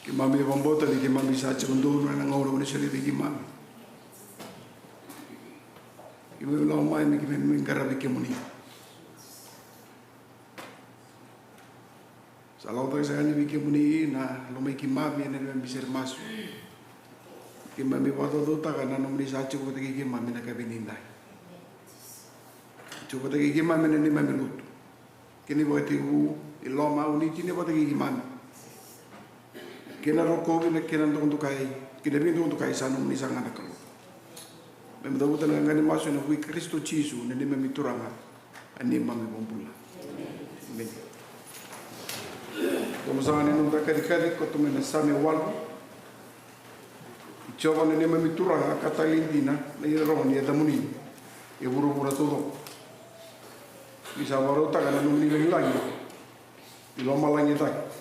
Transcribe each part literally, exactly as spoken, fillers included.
Keimami vakabauta ni keimami sa tiko donu ena gauna oqo ni solia vei keimami. Keimami lako mai me keimami qaravi kemuni. Sa lako cake saka yani vei kemuni na lomai keimami ena neimami sere masu. Keimami vakacaucautaka na nomuni sa tiko vata kei keimami na yakavi edaidai. Tiko vata kei keimami ena neimami lotu. Kena ivakatekivu, iloma, o ni tiko vata kei keimami. Kena rokovi, na kena dokadokai, kena veidokadokai sa nomuni saka ga na Kalou. Keimami cavuta na qaqani masu ena vuku i Karisito Jisu na neimami Turaga, a neimami iVakabula. Emeni. Koto mai saka na neimami kacikaci, koto mai na Same walu. I Jiova na neimami Turaga, ka talei dina na irorogo ni yacamuni e vuravura taucoko. Ni sa vakarautaka na nomuni lagilagi i lomalagi e cake.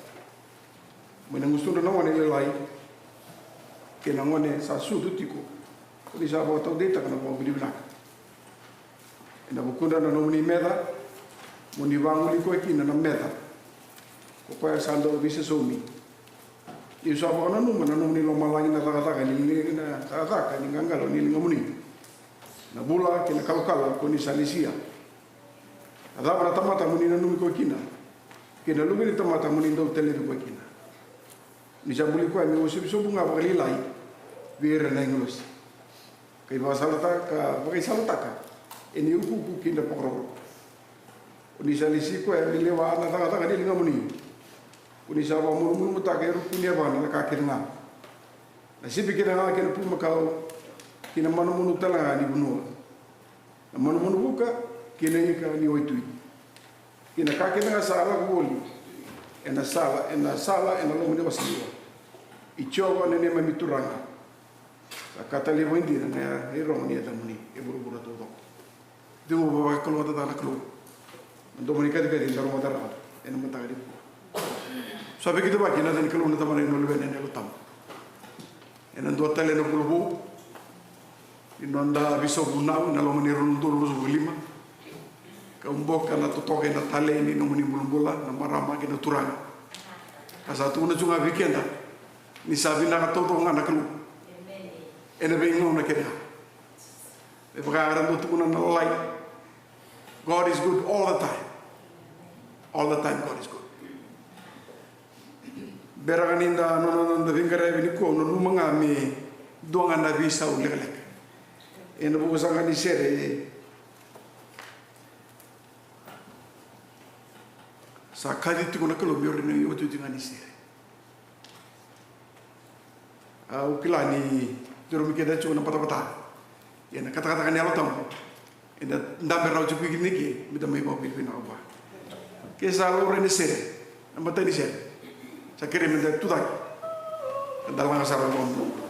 Mai na gusudra na gone lailai kei na gone sa sucu tiko, ko ni sa vakataudeitaka na vakavinavinaka. Ena vukudra na nomuni meca, mo ni vaguli koya kina na meca ko koya sa dau veisasaumi. Niu sa vakananuma na nomuni lomalagi na cakacaka ni, na cakacaka ni qaqalo ni ligamuni, na vula kei na kalokalo ko ni sa lesia. A cava na tamata mo ni nanumi koya kina, kei na luve ni tamata mo ni dau talevi koya kina? Ni sa buli koya me uasivi sobu ga vakalailai, vei ira na agilosi, ka ivakasalataka, ka vakaisalataka ena iukuuku kei na vakarokoroko. O ni sa lesi koya me lewa na cakacaka ni ligamuni. Ko ni sa vakamunumunumutaka e ruku ni yavana na ka kece ga, na sipi kece ga kei na bulumakau, kei na manumanu tale ga ni vanua, na manumanu vuka kei na ika ni waitui, kei na ka kece ga sa lako voli ena sala, ena sala ena loma ni wasa liwa. I Jiova na neimami Turaga, sa ka talei vakaidina na irogo ni yacamuni e vuravura taucoko. Cegu vakalougatataka na Kalou na domo ni katikati eda rogoca rawa ena mataka nikua. Sa veikidavaki na yaca ni Kalou na Tamana, na Luvena, na Yalo Tabu. Ena dua tale na vula vou ni noda veisau vunau ena loma ni rua na udolu ruasagavulu ka lima, ka uboka na totoka ena talei ni nomuni bulabula na marama kei na turaga. Ka sa tukuna tu ga vei keda ni sa vinaka taucoko ga na Kalou ena veigauna kece ga. Me vaka era dau tukuna na lalai, God is good all the time. All the time God is good. Bera ga ni da, nona, noda veiqaravi nikua, au nanuma ga me dua ga na veisau lekaleka ena vuku sara ga ni sere sa kaci tiko na Kalou me ori na iotioti ga ni sere. Au kila ni ciromi kece tiko na batabata, ia na katakata ni Yalo Tabu eda dabe rawa tiko kina eke, meda mai vakavinavinaka vua. Ke sa laurai na sere na matai ni sere, sa kerei meda tucake, eda laga sara vua.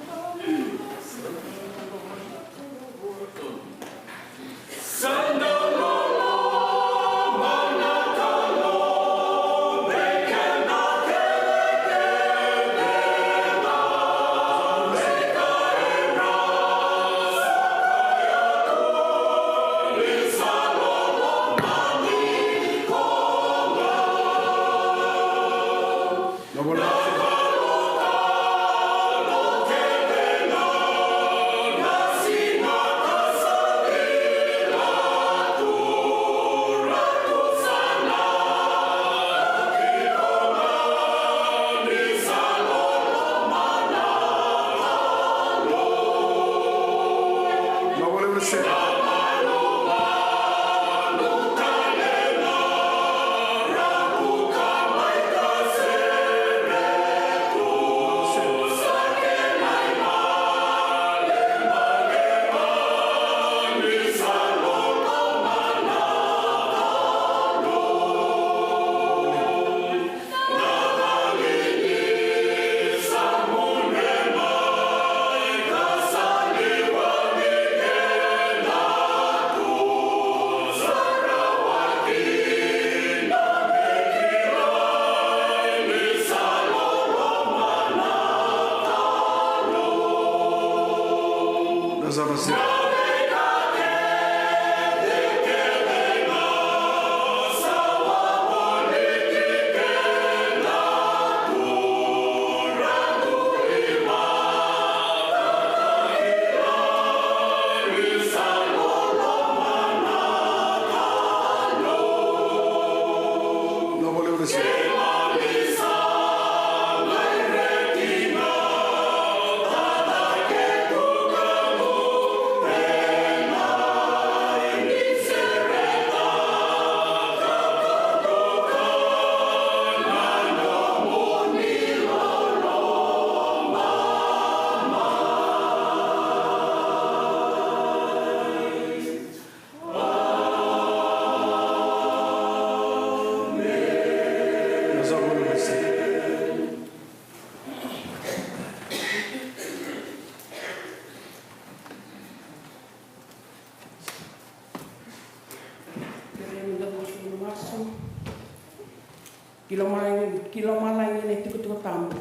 Ki lomalagi, ki lomalagi na itikotiko tabu.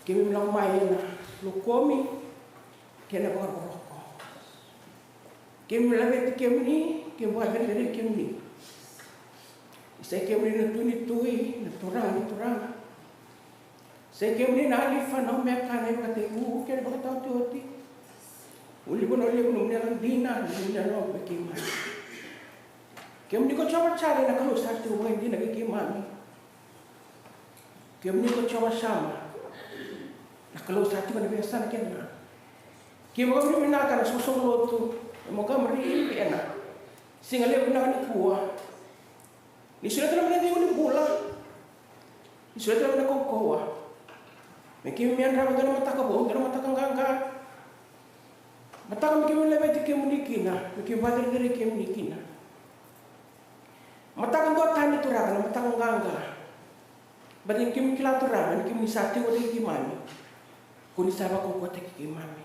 Keimami lako mai ena lokomi kei na vakarokoroko. Keimami laveti kemuni, keimami vakacerecerei kemuni. Ni sai kemuni na Tui ni tui, na Turaga ni turaga. Sai kemuni na Alifa, na Omeka, na ivakatekivu kei na vakataotioti. Uluvanua levu, nomuni yalodina, nomuni yalololoma vei keimami. Kemuni ko Jiova Jaire, na Kalou sa tiko vakaidina vei keimami. Kemuni ko Jiova Sama, na Kalou sa tiko na veiyasana kece ga. Keimami vakavinavinaka na soqosoqo lotu e Montgomery, Indiana. Siga levu vinaka nikua. Ni solia tale mai na icegu ni bula. Ni solia tale mai na kaukauwa me keimami yadrava e dua na mataka vou, dua na mataka qaqa. Mataka me keimami laveti kemuni kina, me keimami vakacerecerei kemuni kina. Mataka duatani Turaga, na mataka qaqa. Baleta ni keimami kila Turaga ni keimami sa tiko vata kei keimami. Ko ni sa vakaukauwataki keimami.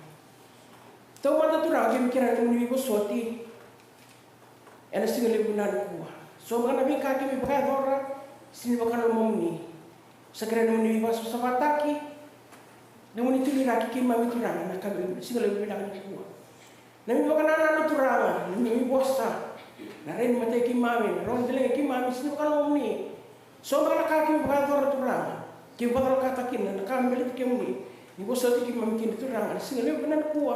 Taumada Turaga, keimami kerea na nomuni veivosoti ena siga levu vinaka nikua. So beka na veika keimami vakayacora, sega ni vakaloloma ni. Sa kerea na nomuni veivakasavasavataki, na nomuni tucake keimami Turaga, na ka me siga levu vinaka nikua. Na nomuni vakanananu Turaga, na nomuni vosa, na rai ni matai keimami, na rai ni delai keimami, sega ni vakaloloma ni. So beka na ka keimami vakayacora Turaga, keimami vakatalakataka kina na ka me baleti kemuni. Ni vosoti keimami kina Turaga, na siga levu vinaka nikua.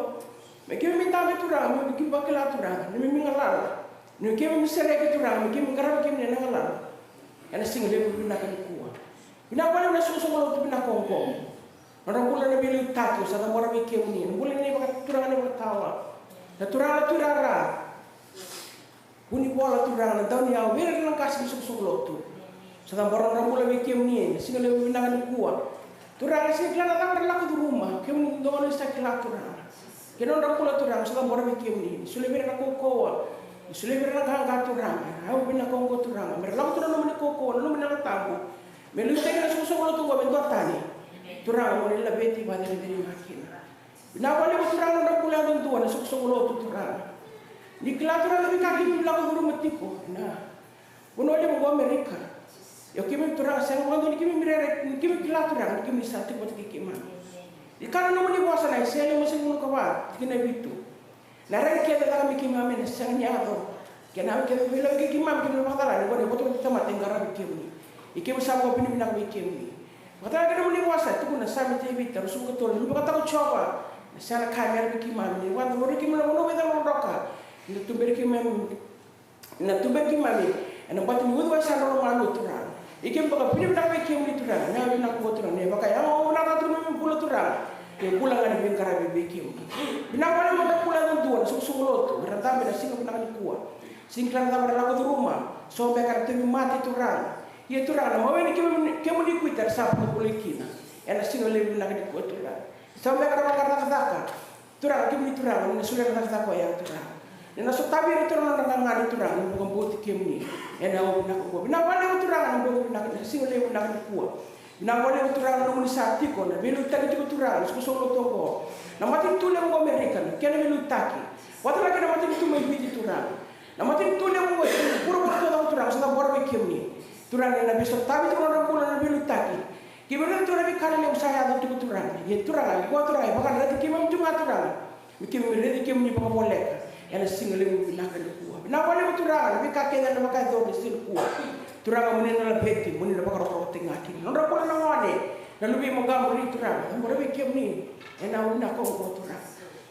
Me keimami dabe Turaga, me keimami vakila Turaga, na nomuni galala. Ni keimami sereki Turaga, me keimami qaravi kemuni ena galala. Ena siga levu vinaka nikua. Vinaka vakalevu na soqosoqo lotu vinaka oqo. Nodra bula na veiliutaki, au sa cabora vei kemuni. Na bula ni vakaturaga ni vakatawa. Na turaga na tuirara. Vunivola Turaga na dauniyau, vei ira na qase ni soqosoqo lotu. Sa cabora nodra bula vei kemuni ena siga levu vinaka nikua. Turaga, sega ni kila na cava era lako curuma, kemuni dodonu ni sa kila Turaga. Kei na nodra bula Turaga, sa cabora vei kemuni. Ni solia vei ira na kaukauwa. Ni solia vei ira na qaqa Turaga. Au vinaka oqo Turaga. Me ra lako tu na nomuni kaukauwa, na nomuni Yalo Tabu. Me liutaki na soqosoqo lotu oqo me duatani. Turaga, mo ni laveti, vakacerecerei ga kina. Vinaka vakalevu Turaga na nodra bula yadudua na soqosoqo lotu Turaga. Ni kila Turaga na veika keimami lako curuma tiko. Na vanua levu ko Amerika. Io keimami Turaga sega vakadua ni keimami rere, ni keimami kila Turaga, ni keimami sa tiko vata kei keimami. Ni kaya na nomuni vosa na Aisea limasagavulu ka va, tikina e vitu. Na rai kece e caka vei keimami ena sega ni yaco. Kei na yawa kece e veilavi kei keimami, keimami vakacala ni gone votavota tamata e qaravi kemuni. Ni keimami sa vakavinavinaka vei kemuni. Vakatara kei na nomuni vosa, tukuna na Same Tevita, ruasagavulu ka tolu, ni vakatau Jiova, na sega na ka me yaco vei keimami, ni vakadavori keimami na vanua veicalavudroka, ni na tuberi keimami, ni na tuberi keimami ena bati ni uciwai sa drau malua Turaga. Ni keimami vakavinavinaka vei kemuni Turaga, na vinaka oqo Turaga, ni vakayago vinaka tu na neimami bula Turaga, ni bula ga ni veiqaravi vei kemuni. Vinaka vakalevu na nodra bula yadudua na soqosoqo lotu, era dabe ena siga vinaka nikua. Sega ni kila na cava era lako curuma, so beka era tauvimate Turaga. Ia Turaga, na mawe ni kemuni, kemuni kuita era sa vakabulai kina. Ena siga levu vinaka nikua Turaga. So beka era vaqara cakacaka. Turaga, kemuni Turaga, ni na solia na cakacaka oya Turaga. Ni na sotavi ira Turaga na nodra gagana Turaga, ni vakabauti kemuni. Ena aua vinaka oqo. Vinaka vakalevu Turaga, na bogi vinaka, na siga levu vinaka nikua. Vinaka vakalevu Turaga na nomuni sa tiko, na veiliutaki tiko Turaga, na soqosoqo lotu oqo. Na matanitu levu oqo Amerika, na kena veiliutaki. Vata kei na matanitu mai Viti Turaga. Na matanitu levu oqo, vuravura taucoko Turaga, sa cabora vei kemuni. Turaga, ni na veisotavi tiko na nodra bula na veiliutaki. Keimami raica tiko na veika lelevu sa yaco tiko Turaga. Ia Turaga, oqo Turaga, e vakadreti keimami tu ga Turaga. Me keimami raici kemuni vakavoleka ena siga levu vinaka nikua. Vinaka vakalevu Turaga na veika kece ena vakayacori ena siga nikua. Turaga mo ni na laveti, mo ni na vakarokorokotaki ga kina. Nodra bula na gone, na luve i Montgomery Turaga, cabora vei kemuni ena aua vinaka oqo Turaga.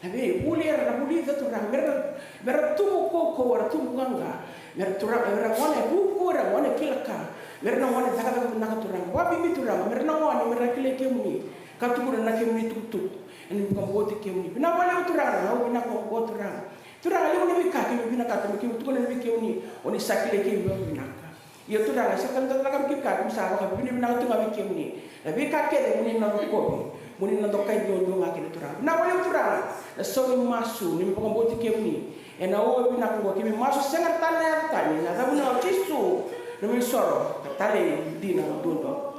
Na veivuli era na vulica Turaga, me ra, me ra tubu kaukauwa, era tubu qaqa. Me ra Turaga, me ra gone vuku, era gone kila ka. Me ra na gone cakacaka vinaka Turaga. Vakabibi Turaga, me ra na gone, me ra kilai kemuni. Ka tukuna na kemuni tukutuku. Ena vakabauti kemuni. Vinaka vakalevu Turaga, na aua vinaka oqo Turaga. Turaga, levu na veika keimami vinakata me keimami tukuna vei kemuni, o ni sa kilai keimami vakavinaka. Ia Turaga, sa ka dua na ka me keimami kaya, keimami sa vakavinavinaka tu ga vei kemuni. Na veika kece mo ni na rokovi, mo ni na dokai duadua ga kina Turaga. Vinaka vakalevu Turaga, na sau ni masu, ni me vakabauti kemuni. Ena aua vinaka oqo keimami masu sega tale na yaca tani, na yacamuni o Jisu, na nomuni soro, ka talei dina duadua.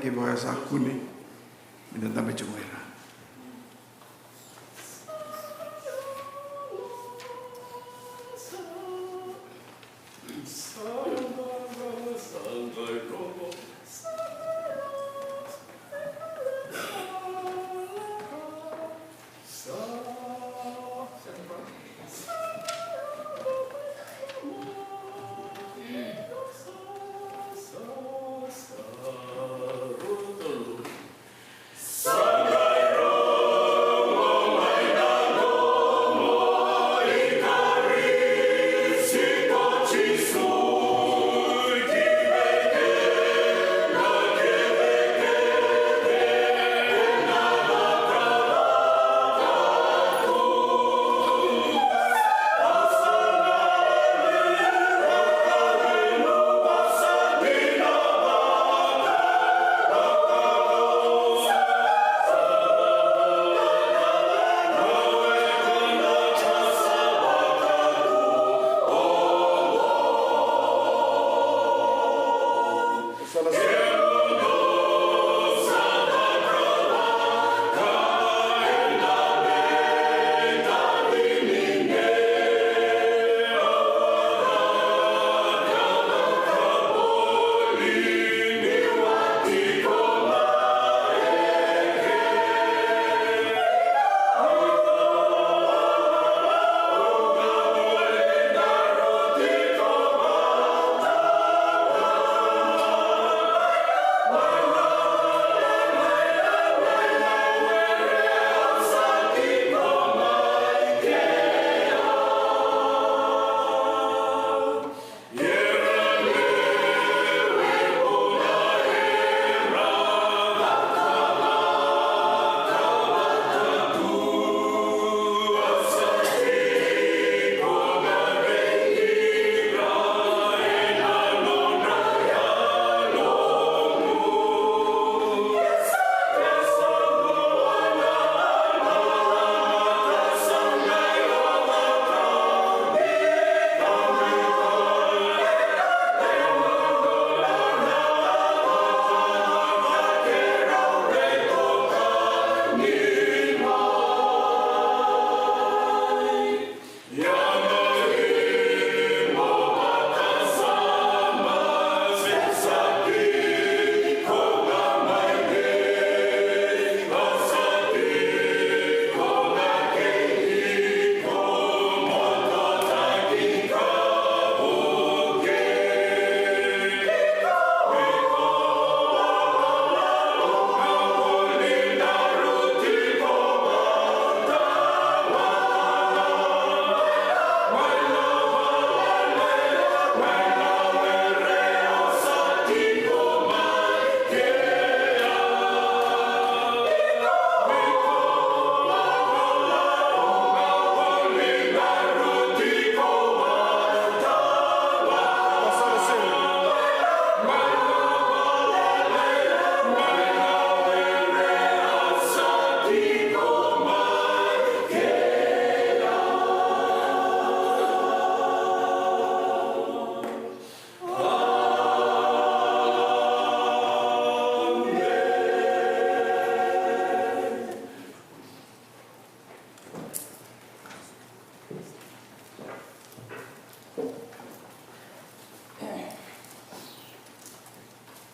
Vaka sa kune, me da dabe tiko mai ra.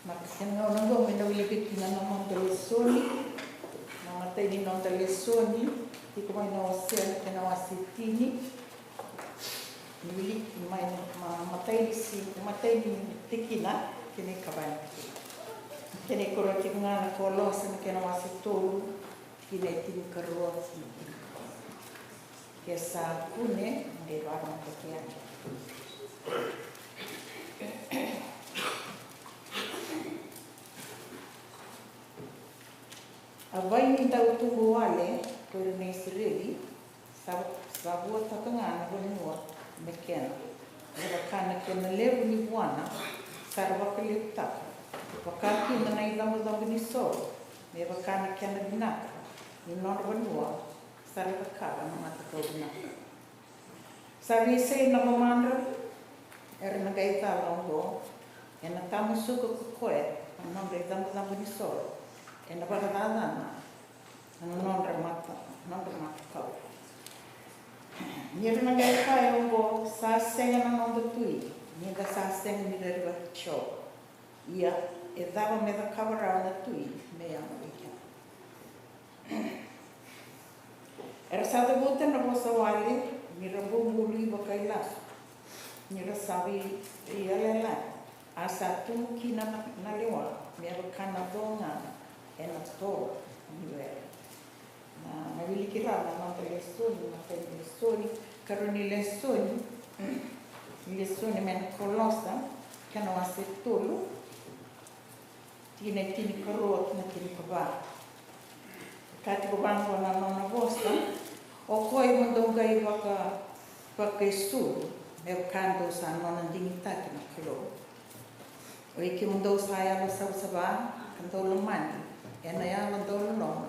Na kena gauna oqo me na wiliki kina na noda lesoni. Na matai ni noda lesoni tiko mai na Osea na kena wase tini. Ni wiliki mai na ma-, matai ni si-, matai ni tikina kei na ikava ni tikina. Kena ikarua tiko ga na Kolose na kena wase tolu, tikina e tinikarua ki na tinikarua. Ke sa kune, qai vakarogotaki yani. A vaini dautubu wale ko ira na Isireli, sa, sa vuataka ga na vanua me kena. Me vaka na kena levu ni vuana sa ra vakalevutaka, vaka kina na icabocabo ni soro, me vaka na kena vinaka ni nodra vanua sa ra cakava na matakau vinaka. Sa veisei na lomadra, era na qai cala oqo, ena tamusuka ko koya na na nodra icabocabo ni soro, ena vakacacana na nodra mata, nodra matakau. Ni ra na qai kaya oqo, sa sega na noda tui, ni da sa sega ni rerevaki Jiova. Ia, e cava me cakava rawa na tui me yaga vei keda? Era sa cavuta na vosa wale, ni ra bubului vakailasu, ni ra sa veiyalayalati, a sa tubu kina na, na lewa, me vaka na co ga ena toro ni were. Na, na wiliki rawa na noda lesoni, na kai lesoni, karua ni lesoni, lesoni mai na Kolosa, kena wase tolu, tikina e tinikarua ki na tinikava. Ka tiko vaqo na nona vosa, o koya mo dou qai vaka, vakaisulu, me vaka dou sa nona digitaki na Kalou. Oi kemudou sa yalo savasava, ka dou lomani, ena yalo dau loloma,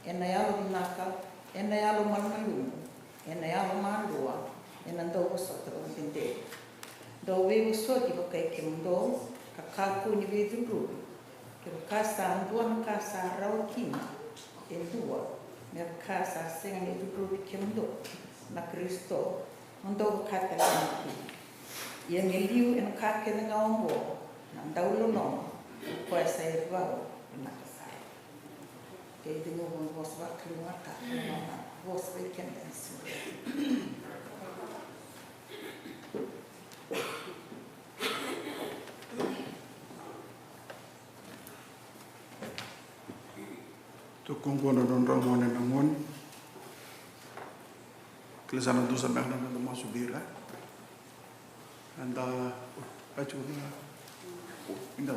ena yalo vinaka, ena yalo malumalumu, ena yalo malua, ena dau vosota vakadede. Dou veivosoti vakai kemudou, ka kakua ni veicudruvi, kevaka sa dua na ka sa rawa kina e dua, me vaka sa sega ni cudruvi kemudou na Karisito, mo dou vaka tale ga kina. Ia me liu ena ka kece ga oqo, na dau loloma, o koya sa erivau, vinaka sara. Kei cegu mo vosa vakaliu ga ka, mo vosa vei keda e siga. Tuku oqo na nodrau gone na gone. Kila sa na dusa me na noda masu vei ira. Eda, eda,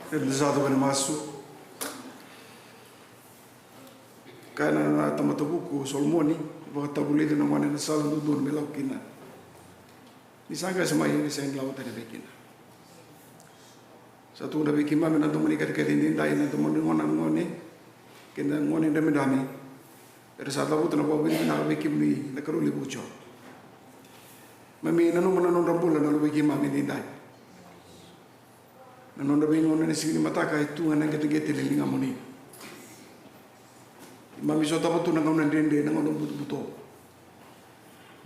Eda sa cuva ena masu. Kaya na tamata vuku o Solomoni, vakatavulici na gone ena sala dodonu me lako kina. Ni sa qase mai, ni sega ni lako tani vei kina. Sa tukuna vei keimami na domo ni katakata edaidai, na domo ni gone, gone kei na gone dramidrami. Era sa cavuta na vakavinavinaka vei kemuni na Kalou levu oqo. Keimami nanuma na nodra bula na luvei keimami edaidai. Na nodra veigauna ena siga ni mataka e tu ga na qeteqete ni ligamuni. Keimami sotava tu na gauna dredre, na gauna butobuto.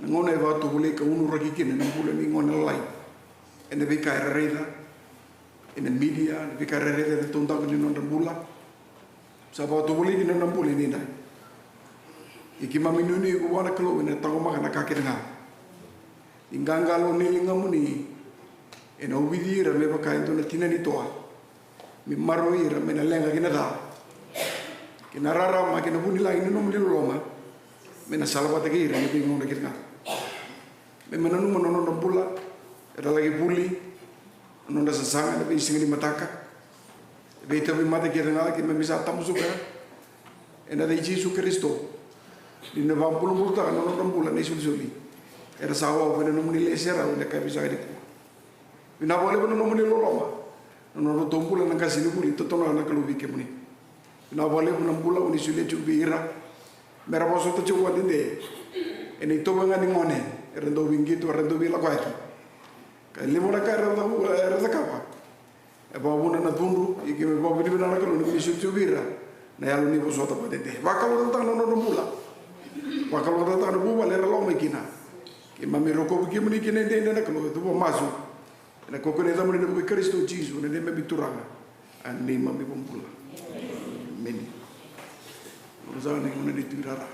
Na gauna e vakatovolei ka unuraki kina na bula ni gone lalai ena veika era raica ena media, na veika era raica ena taudaku ni nodra bula. Sa vakatovolei kina na bula edaidai. Ia keimami nuinui iko vua na Kalou ena taqomaka na ka kece ga. Ni qaqalo ni ligamuni ena uvuici ira me vaka e dua na tina ni toa, me maroroi ira mai na leqa ki na ca, kei na rarama kei na vunilagi ni nomuni loloma, me na salavata kei ira ena veigauna kece ga. Me, me nanuma na nodra bula era laki vuli, na nodra sasaga ena veisiga ni mataka, veitauvimate kece ga keimami sa tamusuka ena yaca i Jisu Karisito. Ni na vakabulabulataka na nodra bula na isolisoli era sa wawa ena nomuni leserau ena yakavi saka nikua. Vinaka vakalevu na nomuni loloma, na nodratou bula na qasenivuli, totolo na Kalou vei kemuni. Vinaka vakalevu na bula o ni solia tiko vei ira me ra vosota tiko vakadede ena itovo ga ni gone era dau veiqito, era dau veilakoyaki. Ka levu na ka era cakava, era cakava e vakavuna na cudru, ia keimami vakavinavinaka na Kalou ni ko ni solia tiko vei ira na yalo ni vosota vakadede. Vakalougatataka na nodra bula, vakalougatataka na vuvale era lako mai kina. Keimami rokovi kemuni kina edaidai na Kalou, e cuva masu ena yaca ni Luvemuni na Karisito Jisu, na neimami Turaga, a neimami iVakabula. Emeni. Oqo sa na gauna ni tuirara.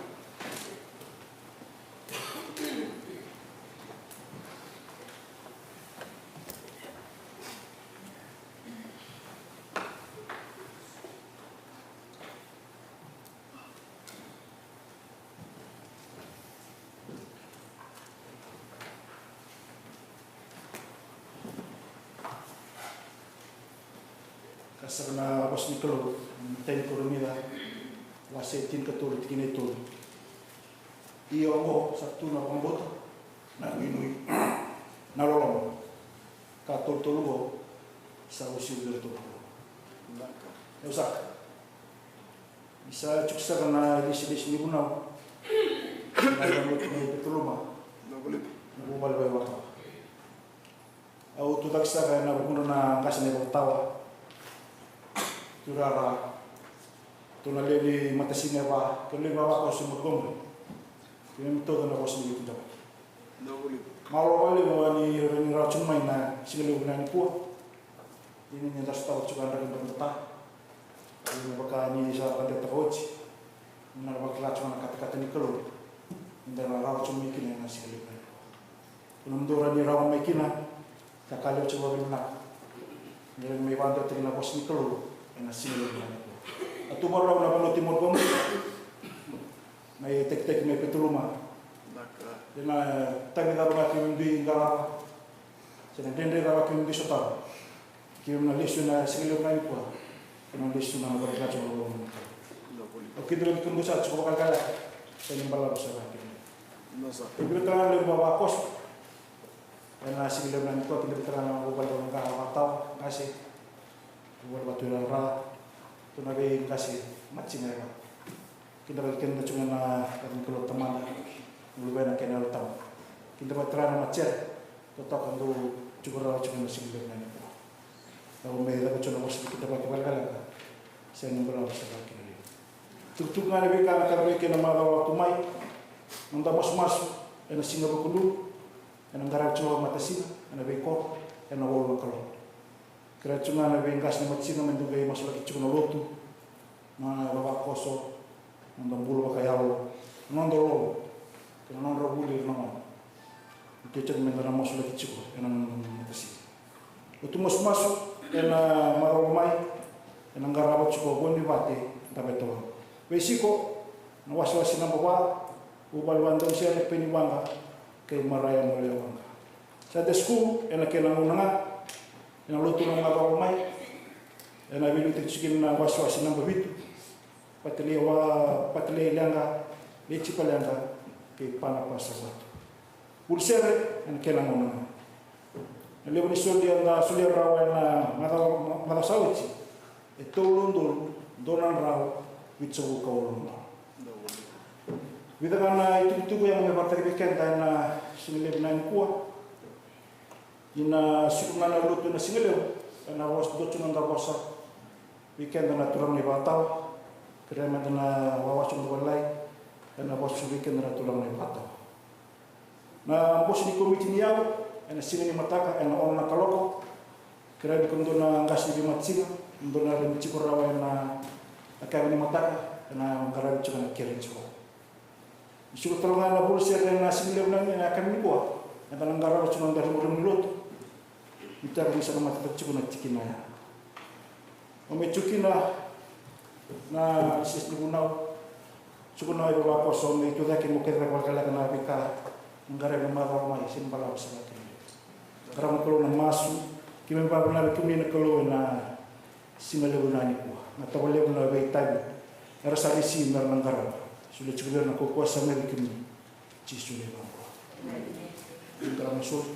Ka saka na vosa ni Kalou, na imatai ni Korinica, wase tinikatolu, tikina e tolu. Ia oqo sa tu na vakabauta, na inuinui, na loloma, ka tolutolu oqo sa uasivi vei iratou na Kalou. Au saka. Ni sa tiko saka na ilesilesi ni vunau. Na vunau ni Petuluma. Na vuvale vakatawa. Au tucake saka ena vukudra na qase na iVakatawa. Tuirara. Tou na lewe ni matasina e va, tou na lewe ni vavakoso e Montgomery. Keimami tauca na vosa ni veikidavaki. Malumalumu vakalevu ni rawa ni rawa tiko mai na siga levu vinaka nikua. Ia ni da sotava tiko na draki batabata. Ia me vaka ni sa vakadewataka oti, ni na vakila tiko na katakata ni Kalou, ni da na rawa tiko mai kina ena siga levu vinaka. Kemudou rawa ni rawa mai kina, sa ka levu tiko vakavinavinaka. Ni rawa ni mai vakadewataki na vosa ni Kalou ena siga levu vinaka. A tu vakarau na vanua ti Montgomery, na itakitaki mai Petuluma. Ena tavi cava ga kemudou qarava, se na dredre cava kemudou sotava, keimami na lesu ena siga levu vinaka nikua. Keimami na lesu na vakalekaleka tiko na loloma ni Kalou. Au kidavaki kemudou sara tiko vakalekaleka. Sa ni balavu sara ga kemudou. Kidavaki tale ga na lewe ni vavakoso ena siga levu vinaka nikua, kidavaki tale ga na vuvale vakatawa, qase, vuvale vakatuirara, tu na veiqase, matasina e va. Kidavaki keda tiko ga na Kalou Tamada, na Luvena kei na Yalo Tabu. Kidavaki tale ga na matasere totoka dou tiko rawa tiko ena siga levu vinaka nikua. Au mai caka tiko na vosa ni kidavaki vakalekaleka. Sega ni balavu sara ga kina levu. Tukutuku ga na veika na karavi kei na macawa tu mai. Noda masumasu ena Siga Vakalou ena qaravi tiko vakamatasina ena veikoro ena walu na kaloko. Kerea tiko ga na veiqase ni matasina me dou qai masulaki tiko na lotu, na vavakoso, noda bula vakayalo, na noda lolo, kei na nodra vuli ira na gone. Ni kei tiko meda na masulaki tiko ena noda matasina. Lotu masumasu ena marau mai ena qarava tiko Vua ni Vate, Dabe Tawaru. Veisiko, na wasewase naba va, vuvale vakadausere, Peni Waqa kei Maraia Molewaqa. Sunday school ena kena gauna ga, ena lotu na marau mai, Ena veiliutaki tiko kina na wasewase naba vitu. Patalei wa, Patalei leqa, Letipa leqa, kei Panapasa Watu. Vuli sere ena kena gauna. Na levu ni soli eda solia rawa ena macawa, macawa sa oti e tolu na udolu dua na drau vitusagavulu ka walu na drau. Vica ga na itukutuku e vakaraitaki vei keda ena siga levu nikua. Ina sucu ga na lotu ena siga levu, ena vosa, dua tu na noda vosa vei keda na turaga na ivakatawa. Kerea meda na wawa tiko na valai, ena vosa vei keda na turaga na ivakatawa. Na bose ni komiti ni yavu ena siga ni mataka ena ono na kaloko. Kerea vei kemudou na qase ni veimataqali siga, dou na rawa ni tiko rawa ena, na kena ni mataka, ena qaravi tiko na kere tiko. Ni suka tale ga na vuli sere ena siga levu nikua, eda na qarava tiko na noda remuremulotu. Ni tara ni sa na matata tiko na tikina ya. O me tukuna na sese ni vunau. Tukuna na ivavakoso me tucake mo kece vakalekaleka na veika na qaravi na macawa mai, se ni balavu sa vakalekaleka. Qarava na Kalou na masu, keimami vakavinavinaka vei kemuni na Kalou ena siga levu nikua. Na tavalevu na veitavi era sa lesi mera na qarava. Solia tiko vei ira na kaukauwa sa mai vei kemuni. Jisu na iVakabula. Qarava na soli.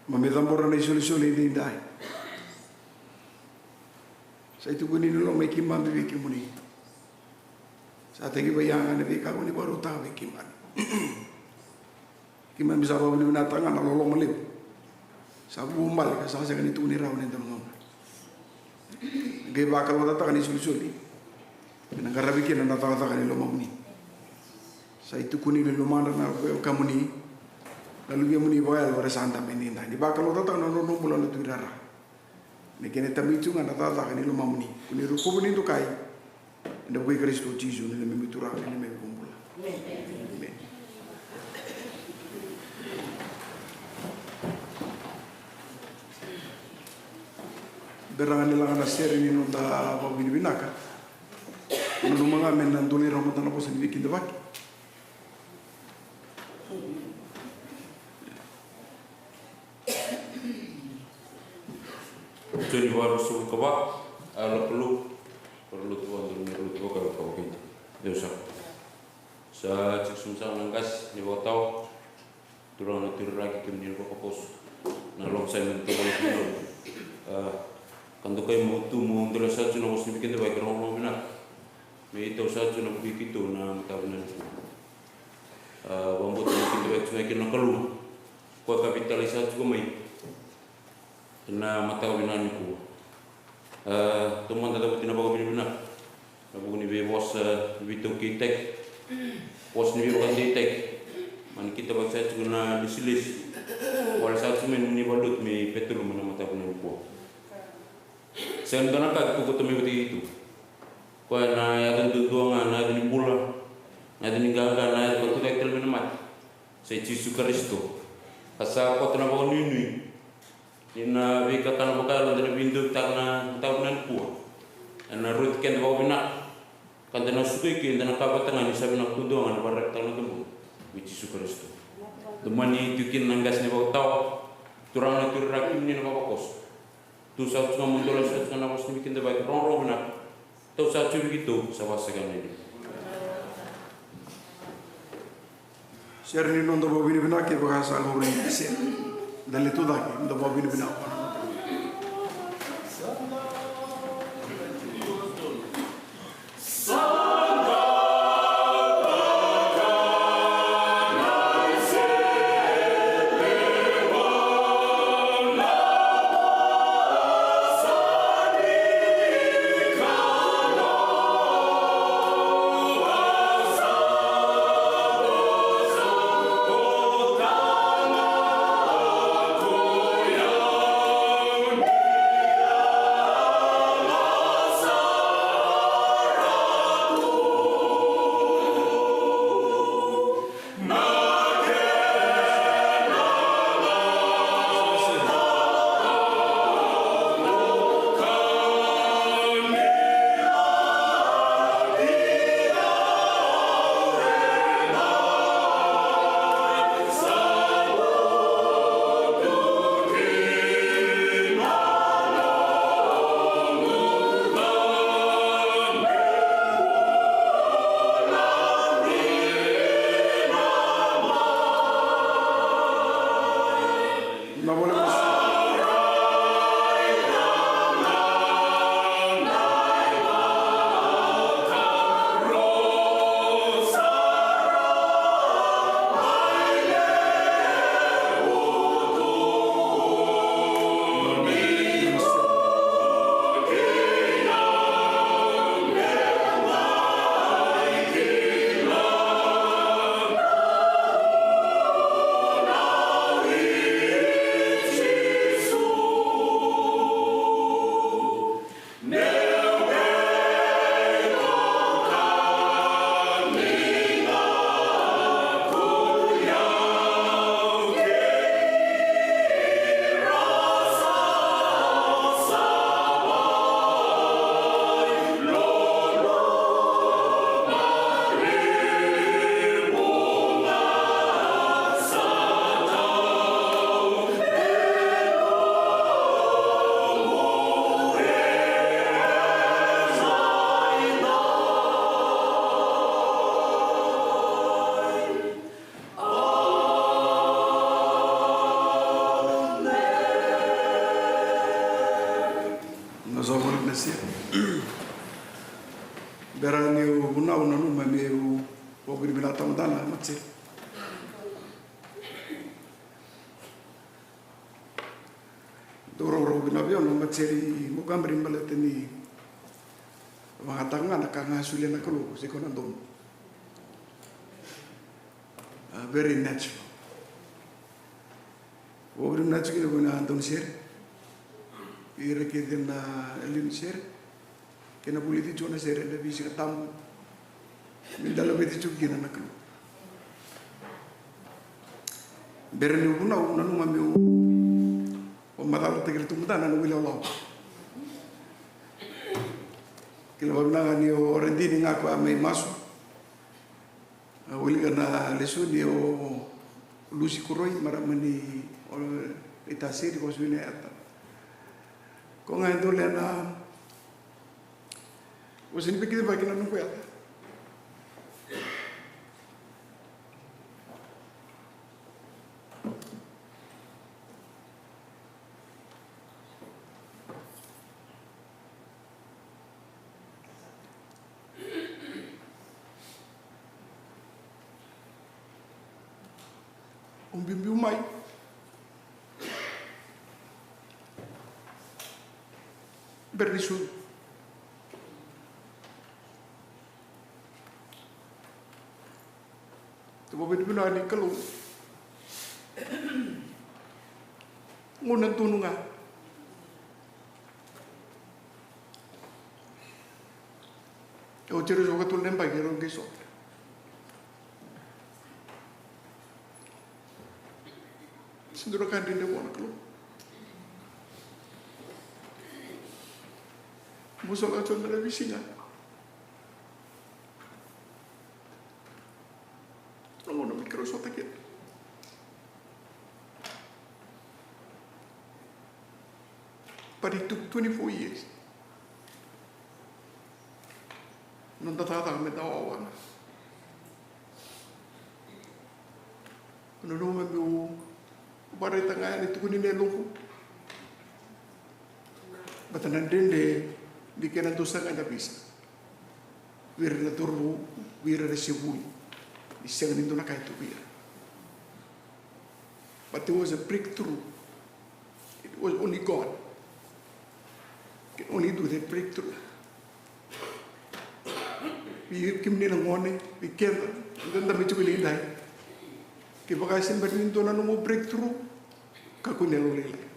Mo mai cabora na isolisoli edaidai. Sa itukuni ni loma i keimami vei kemuni. Sa tekivu yaga na veika ko ni vakarautaka vei keimami. Keimami sa vakavinavinakataka ga na loloma levu. Sa vuvu bale ka sa sega ni tukuni rawa ni dua na gauna. Qai vakalougatataka na isolisoli. Ena qaravi kina na cakacaka ni lomamuni. Sa itukuni ni lomadra na wekamuni. Na luvemuni vakayalo era sa dabe edaidai. Ni vakalougatataka na nodra bula na Tui rara. Me kena tamai tu ga na cakacaka ni lomamuni. Ko ni rukuvu ni dokai. Ena vuku i Karisito Jisu na neimami Turaga, na neimami iVakabula. Emeni. Bera ga ni laga na sere ni noda vakavinavinaka. Nanuma ga me na doli rau mada na vosa ni veikidavaki. Joni valusagavulu ka va, a, Lokalu, valutu va, dolu me lutu vaka, vaka, vaka, ide. Deu sa. Sa tiko sobu saka na qase ni vakatawa, turaga na Tui rara kei kemuni na vakaposo. Na loma sa i na tau vale kina. A, ka dokai mo tu mo dole sa tu na vosa ni veikidavaki, rogo, rogo vinaka. Me i tau sa tu na vuku i keitou na mataka vinaka nikua. A, vakabauta ni kidavaki tu ga kina na Kalou. Koya ka veitalai sa tiko mai ena mataka vinaka nikua. A, taumada cavuti na vakavinavinaka ena vuku ni veivosa veitaukeitaki, vosa ni veivakadeitaki. Mani kidavaki sa tiko na lesilesi. Wale sa tiko mai na nomuni valuti me i Petaluma ena mataka vinaka nikua. Sega ni dua na ka keitou kauta mai vata kei keitou. Koya na yaca duadua ga, na yaca ni bula, na yaca ni qaqa, na yaca ka tucake tale mai na mate. Sa i Jisu Karisito. Ka sa koto na vakanuinui ni na veikakana vakayalo eda na veiduitaka na mataka vinaka nikua. Ena roti keda vakavinaka. Ka da na suka i ke, da na kaya vata ga ni sa vinaka duadua ga na vakaraitaka na noda bula vei Jisu Karisito. Domani tu kina na qase ni vakatawa, turaga na Tui rara kei kemuni na vavakoso. Tu sa tu ga mo dole sa tu ga na vosa ni veikidavaki, rogorogo vinaka. Tau sa tu vei keitou, sa vakasakana ni. Sere ni noda vakavinavinaka, kevaka sa lako ni sere. Da lai tu cake, noda vakavinavinaka. Bera niu vunau, nanuma meu vakavinavinaka tale mada na matasere. Dou rawarawa vinaka vei au na matasere i Montgomery baleta ni vakayagataka ga na ka ga e solia na Kalou, se ko na donu. Ah, very natural. Vakavinavinaka tiko kina vei na daunisere, ira kece na lewe ni sere, kei na vulici tiko na sere ena veisiga tabu, me da laveti tiko kina na Kalou. Bera niu vunau, nanuma meu vakamacalataki ira tu mada na noqu ilawalawa. Kila vakavinaka ni o Radini ga ko a mai masu. A wilika na lesoni o Lusi Koroi, marama ni o Itaseri, ko Suinayata. Ko ga e dole na vosa ni vekicivaki na noqu yata. O biubiu mai. Bera ni sucu. Tou vakavinavinaka ni Kalou. Gauna donu ga. E oti e ruasagavulu ka tolu na yabaki, rau qai sota. Sega ni dua na ka dredre vua na Kalou. Mo sa lako tiko na veisiga. Na gauna me keirau sota kina. But it took twenty-four years. Noda cakacaka me da wawa ga. Au nanuma meu vakaraitaka ga yani, tukuni na yaloqu. Baleta na dredre ni kena dau sagai na visa vei ira na cauravou, vei ira na sevui, ni sega ni dua na ka e tu vei ira. But there was a breakthrough. It was only God can only do that breakthrough. Vei kemuni na gone, vei keda, eda dau mai tiko ni dai. Kevaka e se bera ni dua na nomu breakthrough, kakua ni yalolailai.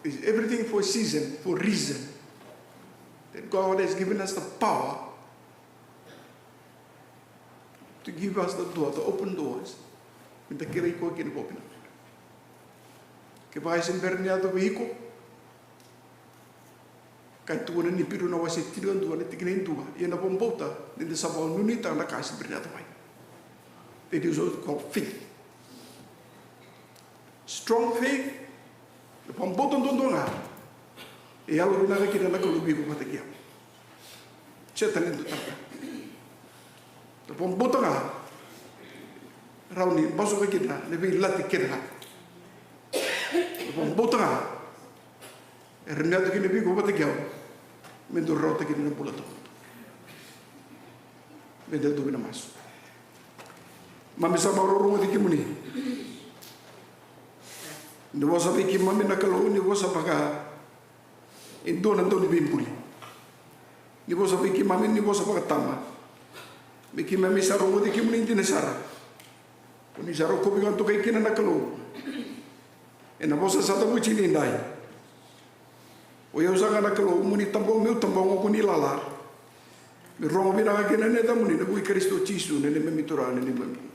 Is everything for a season, for a reason. That God has given us the power to give us the door, the open doors. Me da kerei koya kina vakavinaka. Kevaka e se bera ni yaco vei iko, ka e tukuna ni Iperiu na wase tinikadua na tikina e dua, ia na vakabauta ni da sa vakanuinuitaka na ka e se bera ni yaco mai. That is what we call faith. Strong faith, na vakabauta duadua ga e yalovinaka kina na Kalou vei iko vata kei au. Sega tale ni dua tale. Na vakabauta ga e rawa ni basuka kina na veilati kece ga. Na vakabauta ga e rawa ni yaco kina vei iko vata kei au, me dau rawata kina na bula tawamudu. Me da dau via masu. Keimami sa vakarorogo vei kemuni. Ni vosa vei keimami na Kalou, ni vosa vaka e dua na dauniveibuli. Ni vosa vei keimami, ni vosa vakatama. Me keimami sa rogoci kemuni dina sara. Ko ni sa rokovi ka dokai kina na Kalou ena vosa sa cavuti ni dai. O yau saka na Kalou, mo ni tabogo, meu tabogo, ko ni lala. Me rogo vinaka kina na yacamuni ena vuku i Karisito Jisu na neimami Turaga, na neimami.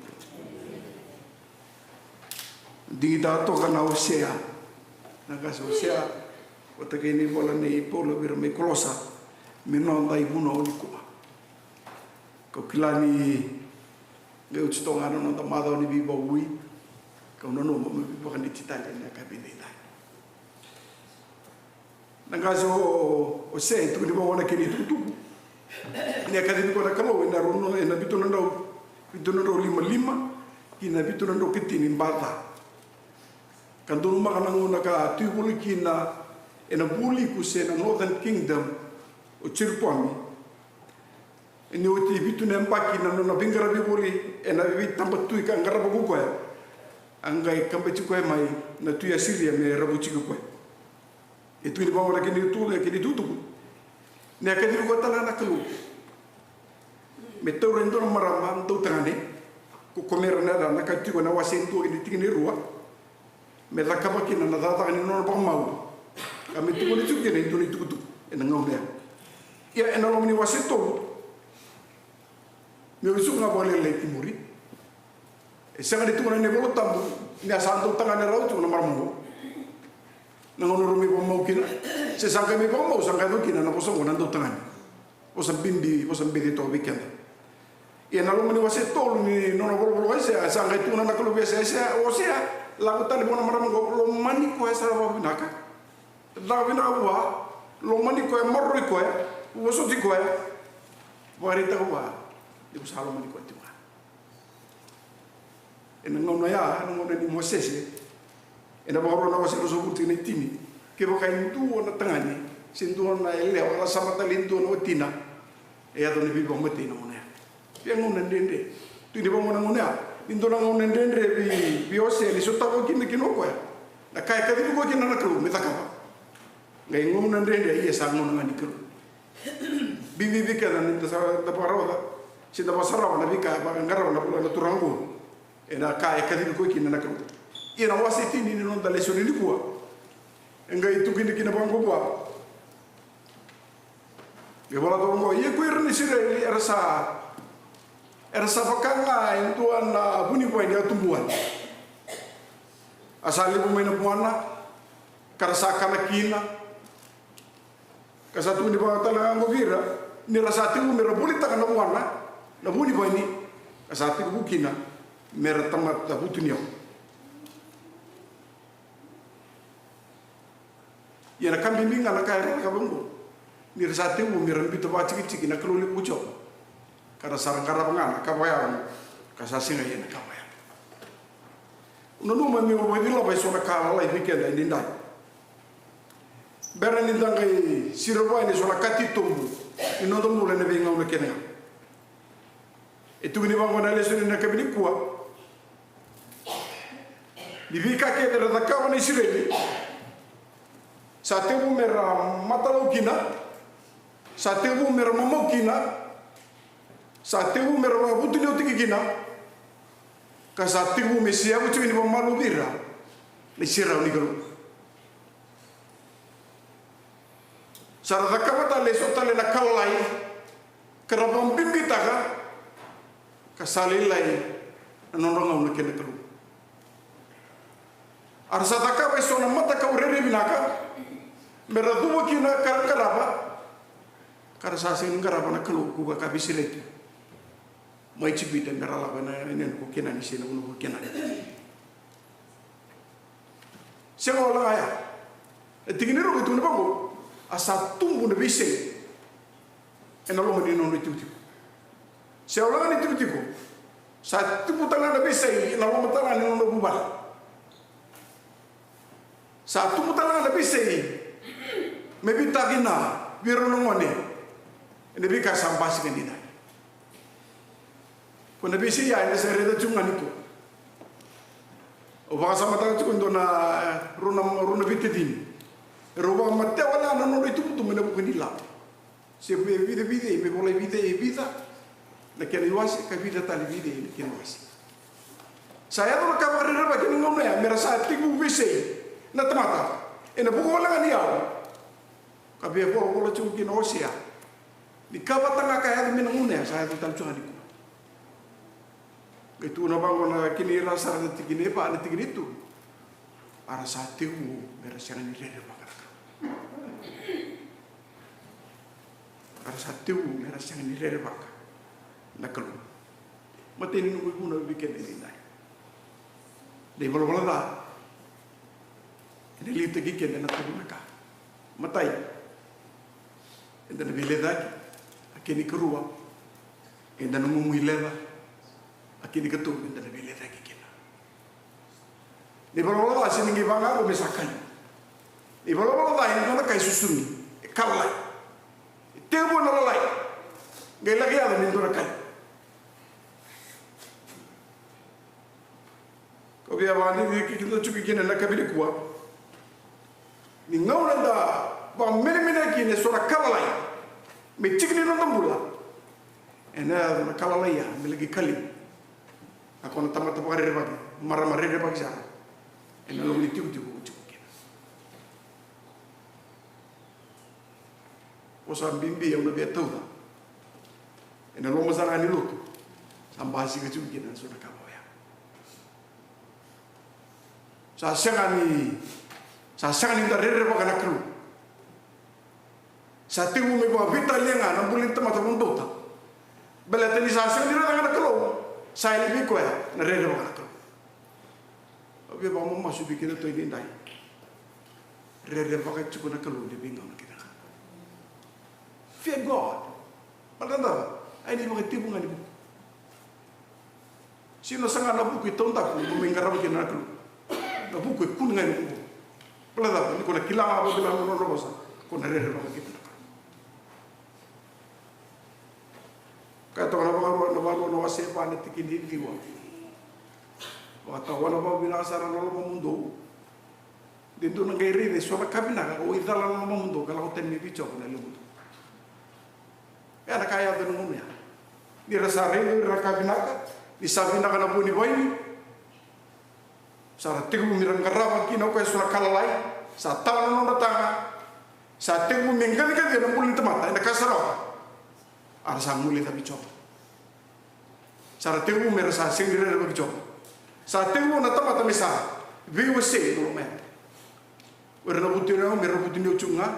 Digitaka toka na Osea. Na qase Osea, vata kei na ivola nei Paula vei ira mai Kolosa, me noda ivunau nikua. Kau kila ni qai oti toka ga na noda macawa ni veivakavoui, kau nanuma me veivakaniti tale ena yakavi edaidai. Na qase o, o Osea e tukuni vaqo na kena itukutuku. Ni a kacivi koya na Kalou ena rua na, ena vitu na drau, vitu na drau lima lima ki na vitu na drau ka tini B C. Ka donumaka na gauna ka tu voli kina ena vualiku se na Northern Kingdom o Jeropoami, ni oti e vitu na yabaki na nona veiqaravi voli ena veitaba tui ka qarava ko koya, a qai kabati koya mai na tui Asiria me ravuti koya. E tukuni vaqo na kena itukutuku, e kena itukutuku, ni a kacivi koya tale ga na Kalou me taura e dua na marama dautagane, ko Komera na yacana, ka tiko ena wase e dua kei na tikina e rua, me cakava kina na cakacaka ni nona vakamau, ka me tukuna tiko kina e dua na itukutuku ena gauna ya. Ia ena loma ni wase tolu, meu suka ga vakalailai ki muri. E sega ni tukuna na iVola Tabu ni a sa dautagane rawa tiko na marama oqo. Na gauna rau mai vakamau kina, se sa qai mai vakamau, sa qai yaco kina na vosa oqo na dautagane. Vosa bibi, vosa beci toka vei keda. Ia na loma ni wase tolu ni nona volavola o Aisea, sa qai tukuna na Kalou vei Aisea, Aisea, Aisea, lako tale vua na marama oqo, lomani koya sara vakavinaka. Caka vinaka vua, lomani koya, maroroi koya, vosoti koya. Vakaraitaka vua ni ko sa lomani koya tiko ga. Ena gauna ya, ena gauna ni Mosese, ena Vakarua na wase ruasagavulu tikina e tini, kevaka e dua na tagane se dua na yalewa lasama tale e dua na watina, e yaco na veivakamatei na gauna ya. Ia gauna dredre. Tukuni vaqo na gauna ya ni dua na gauna dredre vei, vei Osea ni sotava kina, kina o koya na ka e kacivi koya kina na Kalou me cakava. Qai gauna dredre, ia sa gauna ga ni Kalou. Bibi vei keda ni da sa, da vakarau, se da vakasarava na veika e vakaqarauna na Turaga oqo ena ka e kacivi koya kina na Kalou. Ia na wase tini ni noda lesoni nikua, e qai tukuni kina vaqo vua. E vola toka oqo, ia ko ira na Isireli era sa, era sa vaka ga e dua na vunivaini a tubu wale. A sa levu mai na vuana, ka ra sa kana kina. Ka sa tukuni vaka tale ga oqo vei ira, ni ra sa tekivu me ra volitaka na vuana, na vunivaini, ka sa tekivu kina me ra tamata vutuniyau. Ia na ka bibi ga na ka era cakava oqo, ni ra sa tekivu me ra biuta vakatikitiki na Kalou levu ko Jiova, ka ra sa qarava ga na ka vakayago, ka sa sega ia na ka vakayago. Au nanuma meu vakacilava eso na ka lalai vei keda edaidai, bera ni da qai sirova yani eso na ka titobu ni noda bula ena veigauna kece ga. E tukuni vaqo na lesoni ena yakavi nikua, ni veika kece era cakava na Isireli, sa tekivu me ra matalau kina, sa tekivu me ra mamau kina, sa tekivu me ra vakavutuniyautaki kina, ka sa tekivu me seyavu tiko ni vakamalua vei ira na iserau ni Kalou. Sa ra cakava tale eso tale na ka lalai, ka ra vakabibitaka, ka sa lailai na nodra gauna kei na Kalou. A ra sa cakava eso na matakau rairai vinaka me ra cuva kina ka ra qarava, ka ra sa sega ni qarava na Kalou ko koya ka veisereki mai Ijipita me ra lako ena yanuyanu ko Kenani, se na vanua ko Kenani. Sega wale ga ya. E tikina e rua e tukuna vaqo, a sa tubu na veisei ena loma ni nona itikotiko. Sega wale ga ni tikotiko, sa tubu tale ga na veisei ena loma tale ga ni nona vuvale. Sa tubu tale ga na veisei me veitacina vei ira na gone ena veika sa basika ni cake. Ko na veisei ya eda sa raica tiko ga nikua. Au vakasamataka tiko e dua na, e, rua na, rua na veitacini. Erau vakamatea wale ga na nodra itubutubu ena vuku ni lavo. Se me vica vei cei, me volai vei cei e vica na kena iwase, ka vica tale vei cei na kena iwase. Sa yaco na ka vakarerevaki ena gauna ya me ra sa tekivu veisei na tamata ena vuku wale ga ni yau. Ka via volavola tiko kina o Osea ni ka vata ga ka yaco mai na gauna ya sa yaco tale tiko ga nikua. Qai tukuna vaqo na kena irairai sara na tikina e va, na tikina e tolu. A ra sa tekivu me ra sega ni rerevaka na Kalou. A ra sa tekivu me ra sega ni rerevaka na Kalou. Matai ni noqu ivunau vei keda edaidai. Na ivalavala ca ena liutaki keda ena tolu na ka. Matai, eda na veilecayaki. A kena ikarua, eda na gumui leca. A kena ikatolu, eda na veilecayaki kina. Na ivalavala ca sega ni qai vaqo me sa kai. Na ivalavala ca e dua na ka e susugi, e ka lalai, e Tekivu na lalai, qai laki yaco ni dua na kali. Au via vakadidike keda tiko kina na yakavi nikua. Ni gauna da vakamenemenei kina eso na ka lalai me tiki ni noda bula, ena yaco na ka lalai ya me laki kali. A ko na tamata vakarerevaki, marama rerevaki sara ena loma ni tikotiko o tiko kina. Vosa bibi au na via tauca ena loma sara ga ni lotu. Sa basika tiko kina na so na ka vaka oya. Sa sega ni, sa sega ni da rerevaka na Kalou. Sa tekivu me vakaveitalia ga na bula ni tamata vakabauta. Baleta ni sa sega ni raica ga na Kalou, sa yali vei koya na rerevaka na Kalou. Au via vakamamasu vei keda tu edaidai. Rerevaka tiko na Kalou ena veigauna kece ga. Fear God. Baleta na cava? Ai ni vakatekivu ga ni vuku. Sega ni o saga na vuku e taudaku mo mai qarava kina na Kalou. Na vuku e kune ga ena vuku. Baleta na cava? Ni ko na kila ga vakakina na nona vosa, ko na rerevaka kina na Kalou. Kaya toka na Vakarua, na Vakarua na wase va na tikina e ciwa. Vakatawana vakavinaka sara na lomamudou. De dou na qai raica eso na ka vinaka, o icala na lomamudou, ka lako tani mai vei Jiova na yalomudou. Oya na ka e yaco ena gauna ya. Ni ra sa raica o ira na ka vinaka, ni sa vinaka na vua ni vaini. Sa ra tekivu me ra qarava kina o koya eso na ka lalai, sa tawa na nodra taga. Sa tekivu me qaciqacia na bula ni tamata ena ka sa rawa. A ra sa guileca vei Jiova. Sa ra tekivu me ra sa sega ni rerevaki Jiova. Sa tekivu na tamata me sa veiwasei na loma yadra. O ira na vutuniyau me ra vutuniyau tiko ga,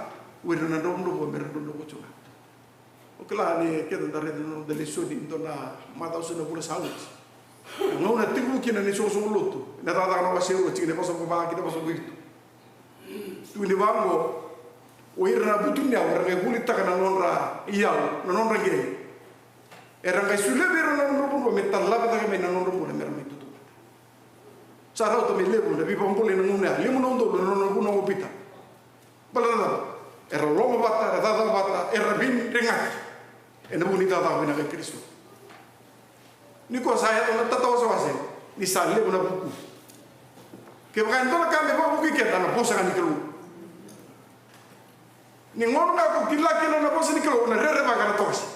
o ira na dravudravua me ra dravudravua tiko ga. O kila ni keda da raica na noda lesoni ni dua na macawa eso na vula sa oti. Na gauna tekivu kina na isoqosoqo lotu, na Cakacaka na wase rua, tikina e vasagavulu ka va ki na vasagavulu ka vitu. Tukuni vaqo, o ira na vutuniyau era qai volitaka na nodra iyau, na nodra qele. Era qai solia vei ira na nodra vanua me talavi cake mai na nodra bula me ra mai tautauvata. Sa rauta me levu na veivakabulai na gauna ya, levu na udolu na nona vunau o Pita. Baleta na cava? Era lomavata, era cakacaka vata, era veiregati ena vuku ni cakacaka vinaka i Karisito. Nikua sa yaco na tatawasewase ni sa levu na vuku. Kevaka e dua na ka me vakavukui keda, na vosa ga ni Kalou. Ni gauna ga ko kila kina na vosa ni Kalou, na rerevaka na tawase.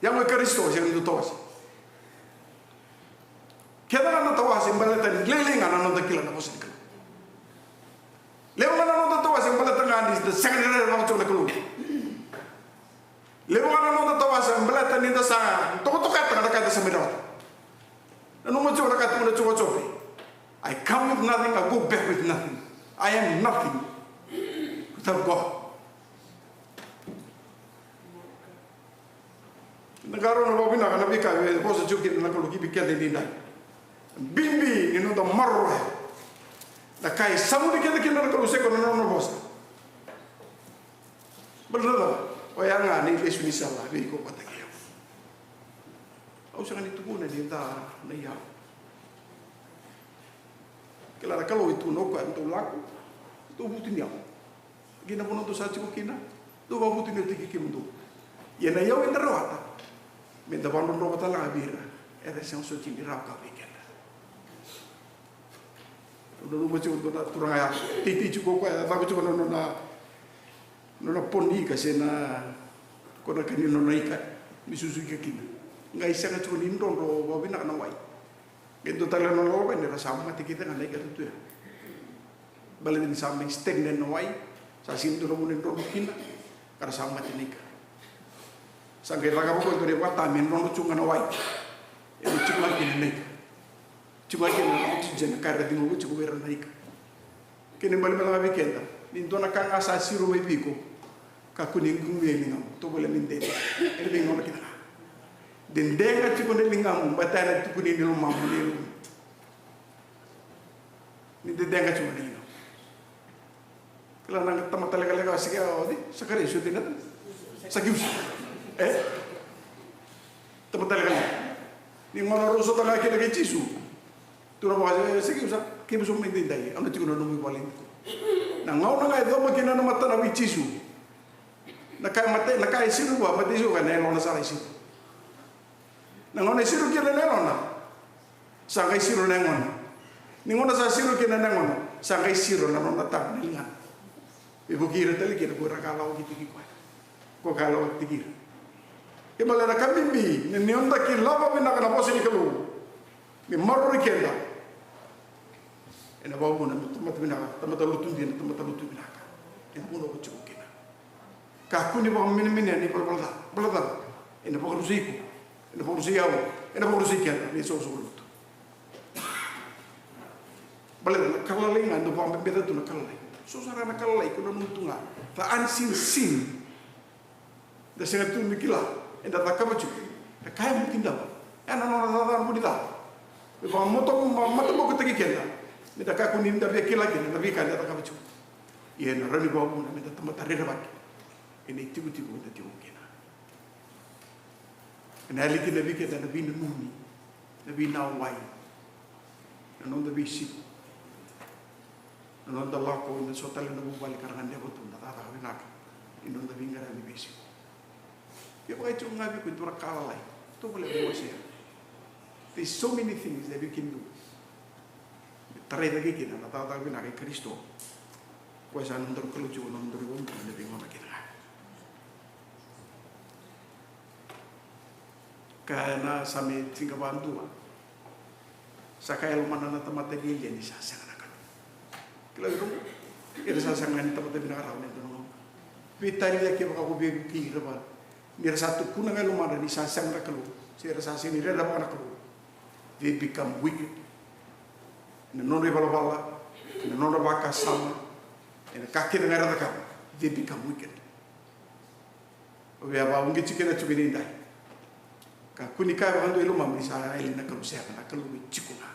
Ia mo i Karisito, sega ni dua tawase. Keda ga na tawase baleta ni lailai ga na noda kila na vosa ni Kalou. Levu ga na noda tawase baleta ga ni da sega ni rerevaka tiko na Kalou. Levu ga na noda tawase baleta ni da sa tokatokataka na ka eda sa mai rawata. Nanuma tiko na ka e tukuna tiko o Jope. I come with nothing, I go back with nothing. I am nothing without God. Na qarauna vakavinaka na veika e vosa tiko kina na Kalou ki vei keda edaidai. Bibi ni noda maroroya na ka e samuni keda kina na Kalou, se ko na nona vosa. Baleta na cava? Oya ga na ilesu ni sala vei iko vata kei au. Au sega ni tukuna ni da na iyau. Kila na Kalou e tukuna o koya, dou lako, dou vutuniyau. Kei na vanua dou sa tiko kina, dou vakavutuniyautaki kemudou. Ia na iyau eda rawata, meda vakadrodrova tale ga vei ira era sega soti ni rawa ka vei keda. Au nanuma tiko dua na turaga ya, teitei tiko o koya, e cava tiko na nona, nona pond ika se na, ko na ka ni nona ika me susu ika kina. Qai sega tiko ni drodro vakavinaka na wai. Qai dua tale na nona lalawa ni ra sa mate kece ga na ika tu ya. Baleta ni sa mai stagnant na wai, sa sega ni dua na vanua e drodro kina, ka ra sa mate na ika. Sa qai cakava o koya e dua na ivakatawa me drodro tu ga na wai. E mai tiko ga kina na ika. Tiko ga kina na oxygen, na ka era ciqoma tiko vei ira na ika. Kena ibalebale ga vei keda, ni dua na ka ga sa siro mai vei iko, kakua ni ququmia e ligamu, tovolea me dede. Ena veigauna kece ga. Dede ga tiko na ligamu, baleta ena tukuni ni lomamu na yalomu. Ni dede ga tiko na ligamu. Kila na tamata lekaleka, Sake-, o cei? Sakaraia, Sakaria, Sakiusi. E? Tamata lekaleka. Ni gauna rau sota ga kina kei Jisu. Tukuna vua, e, Sakiusi, keimami sa mai daidai, au na tiko na nomu vale nikua. Na gauna ga e coma kina na matana vei Jisu. Na ka e mate, na ka e siro vua, mate siro vua na yalona sa lai siro. Na gauna e siro kina na yalona, sa qai siro na yagona. Ni gauna sa siro kina na yagona, sa qai siro na nona tama na ligana. Me vuki ira tale kina ko ira ka lawakitaki koya. Ko ka lawakitaki ira. Ke bale na ka bibi, ni, ni noda kila vakavinaka na vosa ni Kalou. Me maroroi keda. Ena vakavuna me tamata vinaka, tamata lotu dina, tamata lotu vinaka. Ena vuna ko tiko kina. Kakua ni vakamenemenea na ivalavala ca, vala ca. Ena vakarusai iko, ena vakarusai au, ena vakarusai keda, ni soqosoqo lotu. Baleta na ka lalai ga, dau vakabebeca tu na ka lalai. So sara na ka lalai, ko na nomu tu ga. The unseen sin. Da sega tu ni kila, eda cakava tiko. E kaya mo kidava. E na nona cakacaka vuni ca. Me vakamoto, ma-, matabokotaki keda. Me da kakua ni da via kila kina, na veika eda cakava tiko. Ia ena rawa ni vakavuna, me da tamata rerevaki. Ena itikotiko, me da tiko kina. Ena yali kina vei keda na veinanumi, na veinawai, na noda veisiko, na noda lako, na so tale na vuvale ka ra gadreva tu na cakacaka vinaka, ni noda veiqaravi veisiko. Ia vakaitiko ga vei iko e dua na ka lalai, tovolea mo wasea. There's so many things that we can do. Tarai cake kina na cakacaka vinaka i Karisito. Koya sa nodaru Kalou tiko, nodaru iVakabula ena veigauna kece ga. Kaya na Same tinikava dua. Sa kaya e lomana na tamata lialia ni sa sega na Kalou. Kila vei ira, era sa sega ni tamata vinaka rawa ena dua na gauna. Veitalia kevaka ko veivuke ira vale. Ni ra sa tukuna ga e lomana ni sa sega na Kalou. Se ra sa sega ni rerevaka na Kalou. They become wicked. Ena nodra ivalavala, ena nodra vakasama, ena ka kece ga era cakava. They become wicked. O via vakauqeti keda tiko edaidai. Kakua ni kaya vakadua e lomamu ni sa yali na Kalou, sega, na Kalou e tiko ga.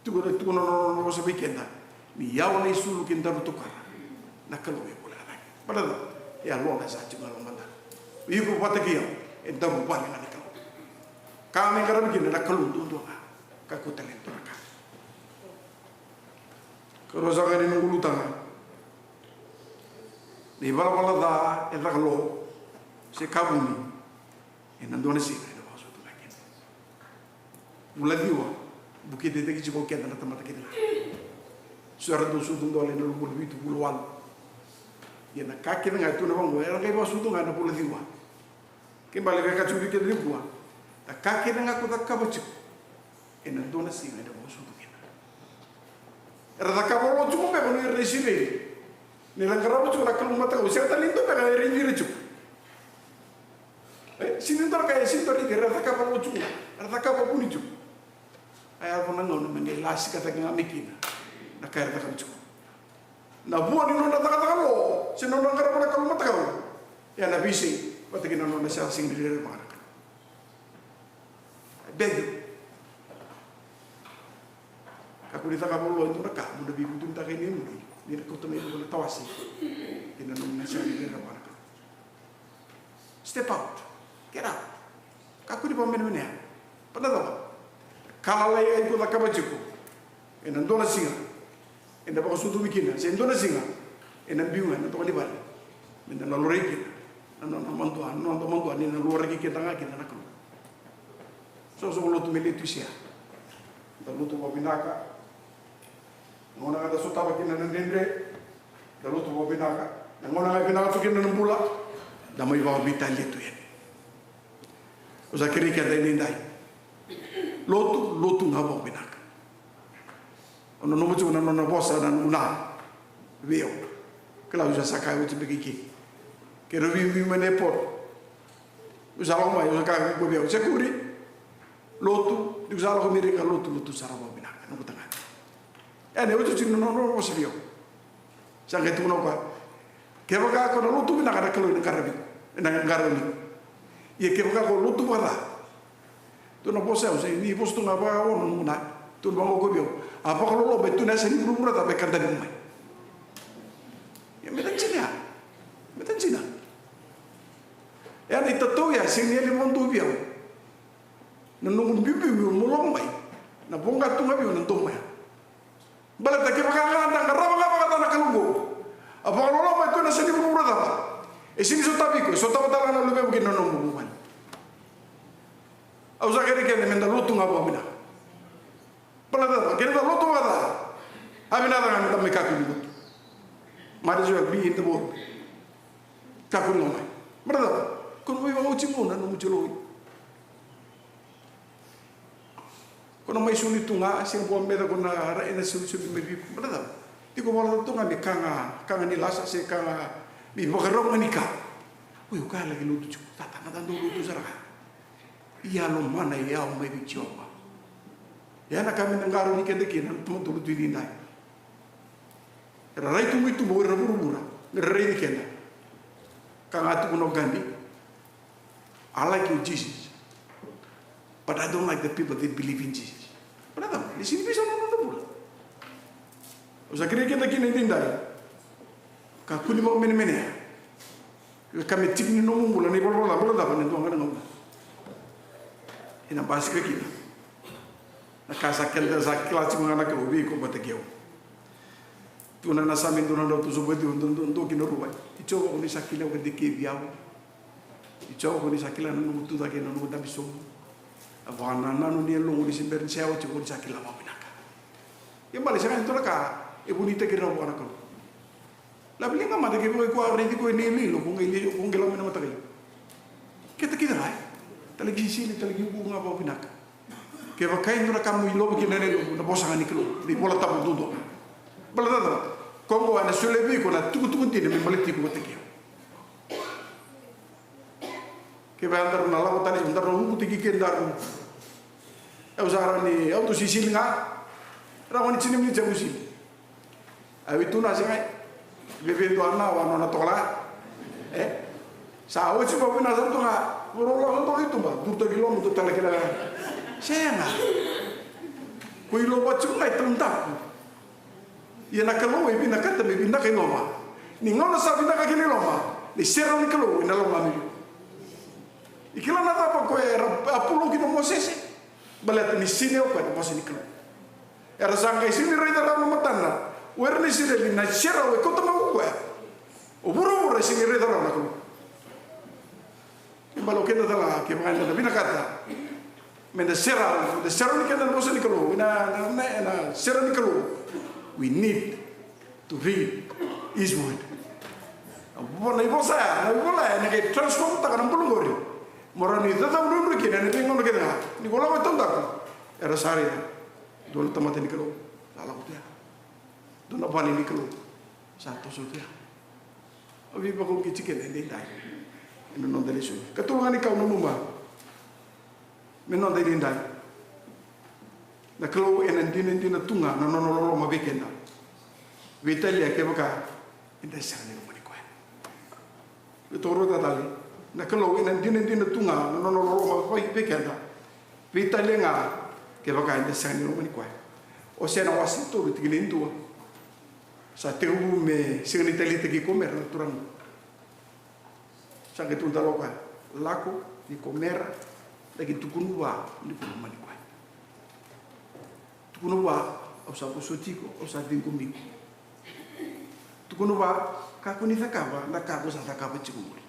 Tukuna, tukuna na nona vosa vei keda. Ni yawa na isulu kei daru tokara. Na Kalou e voleka cake. Baleta, e yalona sa tiko ga lomada. O iko vata kei au, e daru vale ga na Kalou. Ka me qaravi kina na Kalou duadua ga. Kakua tale ni dua na ka. Karua saka ni noqu ulutaga. Na ivalavala ca e caka lo se ka vuni. Ena dua na siga ena vakasucuma keda. Vula ciwa, vukei cake tiko keda na tamata kece ga. So era dau sucu dole ena loma ni vitu, vula walu. Ia na ka kece ga e tu na vaqo, era qai vakasucu ga ena vula ciwa. Ke bale vei ka tiko vei keda nikua. Na ka kece ga ko cakava tiko. Ena dua na siga ena vakasucu kina. Era cakava lo tiko beka na ira na Isireli. Ni ra qarava tiko na kalou matakau, sega tale ni dua beka era raici ira tiko. E, sega ni dua na ka, e sega ni dua na ka, era cakava lo tiko, era cakava vuni tiko. A yaco na gauna me qai lasika cake ga mai kina na ka era cakava tiko. Na vua ni nodra cakacaka lo, se nodra qarava na kalou matakau, e a na veisei vata kei na nodra sa sega ni rerevaka na Kalou. I beg you. Kakua ni cakava lo e dua na ka mo na veivutunitaka yani e muri ni na kauta mai e vuqa na tawase kei na nona sega ni rerevaka na Kalou. Step out. Get out. Kakua ni vakamenemenea. Baleta na cava? Ka lalai ga iko cakava tiko ena dua na siga. Ena vakasucumi kina se dua na siga ena biu ga ena toka ni vale. Me da na laurai kina na nona madua, na noda madua ni na luaraki keda ga kina na Kalou. Soqosoqo lotu me letu i Sea. Da lotu vakavinaka. Na gauna ga da sotava kina na dredre, da lotu vakavinaka. Na gauna ga e vinaka tu kina na bula, da mai vakaveitalia tu yani. Au sa kerei keda edaidai, lotu, lotu ga vakavinaka. Au nanuma tiko na nona vosa na nona vei au. Kila au sa, sa kaya oti beka i ke. Keirau veivuke mai na airport. Au sa lako mai, au sa kaya ko vei au, Sekuri, lotu, ni ko sa lako Amerika, lotu, lotu sara vakavinaka, noqu tagane. Ia na otioti ni nona vosa vei au. Sa qai tukuna o koya, kevaka ko na lotu vinaka na Kalou ena qaravi iko, ena qarauni iko. Ia kevaka ko lotu vakaca. Dua na vosa au sega ni vosa tu ga vakaono na gauna. Tukuna vaqo ko vei au, a vakaloloma e tu na yasa ni vuravura cava e kadavi mai. Ia me da jina ya. Me da jina. Ia na itatau ya sega ni yali vakadua vei au. Na noqu biubiu meu lako mai, na voqa tu ga vei au na domo ya. Baleta kevaka ga da qarava ga vakaca na Kalou oqo, a vakaloloma e tu na yasa ni vuravura cava, E sini sotavi iko, e sotava tale ga na luvemu kei na nomu vuvale. Au sa kerei keda meda lotu ga vakavinaka. Baleta na cava? Keda lotu vakaca, a vinaka ga meda mai kakua ni lotu. Might as well be in the boat. Kakua ni o mai. Baleta na cava? Ko na mai vakaoti gauna na nomu tiko loi. Ko na mai soli tu ga, se bua me da ko na rai na soli soli mai vei iko. Baleta na cava? Tiko vakaca tu ga me ka ga, ka ga ni lasa se ka ga me vakarau ga ni ka. Oi, o ka laki lotu tiko. Tata, na ta dau lotu sara ga. Ia lomana e yawa mai vei Jiova. Ia na ka me na qarauni keda kina na tamata lotu edaidai. Era rai tu mai tuba o ira na vuravura me ra raici keda. Ka ga tukuna o Gandhi, I like you, Jesus, but I don't like the people that believe in Jesus. Baleta na cava? Ni sini veisau na noda bula. Au sa kerei keda kina edaidai, kakua ni vakamenemenea. Ka me tiki ni nomu bula na ivalavala ca, baleta na cava? Ni dua ga na gauna ena basika kina na ka sa keda sa kila tiko ga na Kalou vei iko vata kei au. Tukuna na Same dua na drau, toso vakaciwa, dua, dua, dua ki na rua. I Jiova, ko ni sa kila vakadekevi au. I Jiova, ko ni sa kila na noqu tucake, na noqu dabe sobu. A vakanananu ni yaloqu ni se bera ni sa yawa tiko, ko ni sa kila vakavinaka. Ia bale, sega ni dua na ka e vunitaki rawa vua na Kalou. Laveliga mada kevaka o iko a raici koya na iloilo, ko qai lai, ko qai lako mai na mataka. Keta kece ga, e talaki sisili, talaki uku ga vakavinaka. Kevaka e dua na ka mo ilova kina na iloilo, na vosa ga ni Kalou, na iVola Tabu duadua. Baleta na cava? Ko qo ena solia vei iko na tukutuku dina me baleti iko vata kei au. Kevaka daru na lako tale, daru na ukutaki kedaru. Au sa rawa ni, au dau sisili ga. Rawa ni tini miniti au sili. Au i tu na sega. Veve dua na wa nona tola. E? Sa oti vakavinaka sara tu ga. Voro lako sa toka i tuba. Durutaki loma tu tale kina. Sega. Ko ilova tiko ga e taudaku. Ia na Kalou e vinakata me vinaka i loma. Ni gauna sa vinaka kina i loma, ni serau ni Kalou ena loma mai vei iko. I kila na cava ko era a pulou kina o Mosese? Baleta ni sinai o koya na vosa ni Kalou. Era sa qai sega ni raica rawa na matana o ira na Isireli na serau e kauta mai o koya. O vuravura e sega ni raica rawa na Kalou. Kena ibalebale o keda tale ga, kevaka eda vinakata meda serau, meda serau ni keda na vosa ni Kalou, na, na, na, na serau ni Kalou. We need to read His word. Na vo-, na ivosa ya, na ivola ya, ena qai transform-taka na bula qori. Mo rawa ni cakava duadua kina ena veigauna kece ga. Ni ko lako e taudaku, era sa raica. Dua na tamata ni Kalou sa lako tu ya. Dua na vale ni Kalou sa toso tu ya. Au veivakauqeti keda edaidai ena noda lesoni. Katolu ga ni ka au nanuma me noda edaidai. Na Kalou ena dinadina tu ga na nona loloma vei keda. Veitalia kevaka eda sega ni lomani koya. Vei toka rua tale, na Kalou ena dinadina tu ga na nona loloma vei, vei keda. Veitalia ga kevaka eda sega ni lomani koya. Osea na wase tolu, tikina e dua. Sa tekivu me sega ni taleitaki Komera na turaga. Sa qai tukuna tale o koya, lako vei Komera, laki tukuna vua ni ko lomani koya. Tukuna vua, au sa vosoti iko, au sa ciqomi iko. Tukuna vua, kakua ni cakava na ka ko sa cakava tiko qori.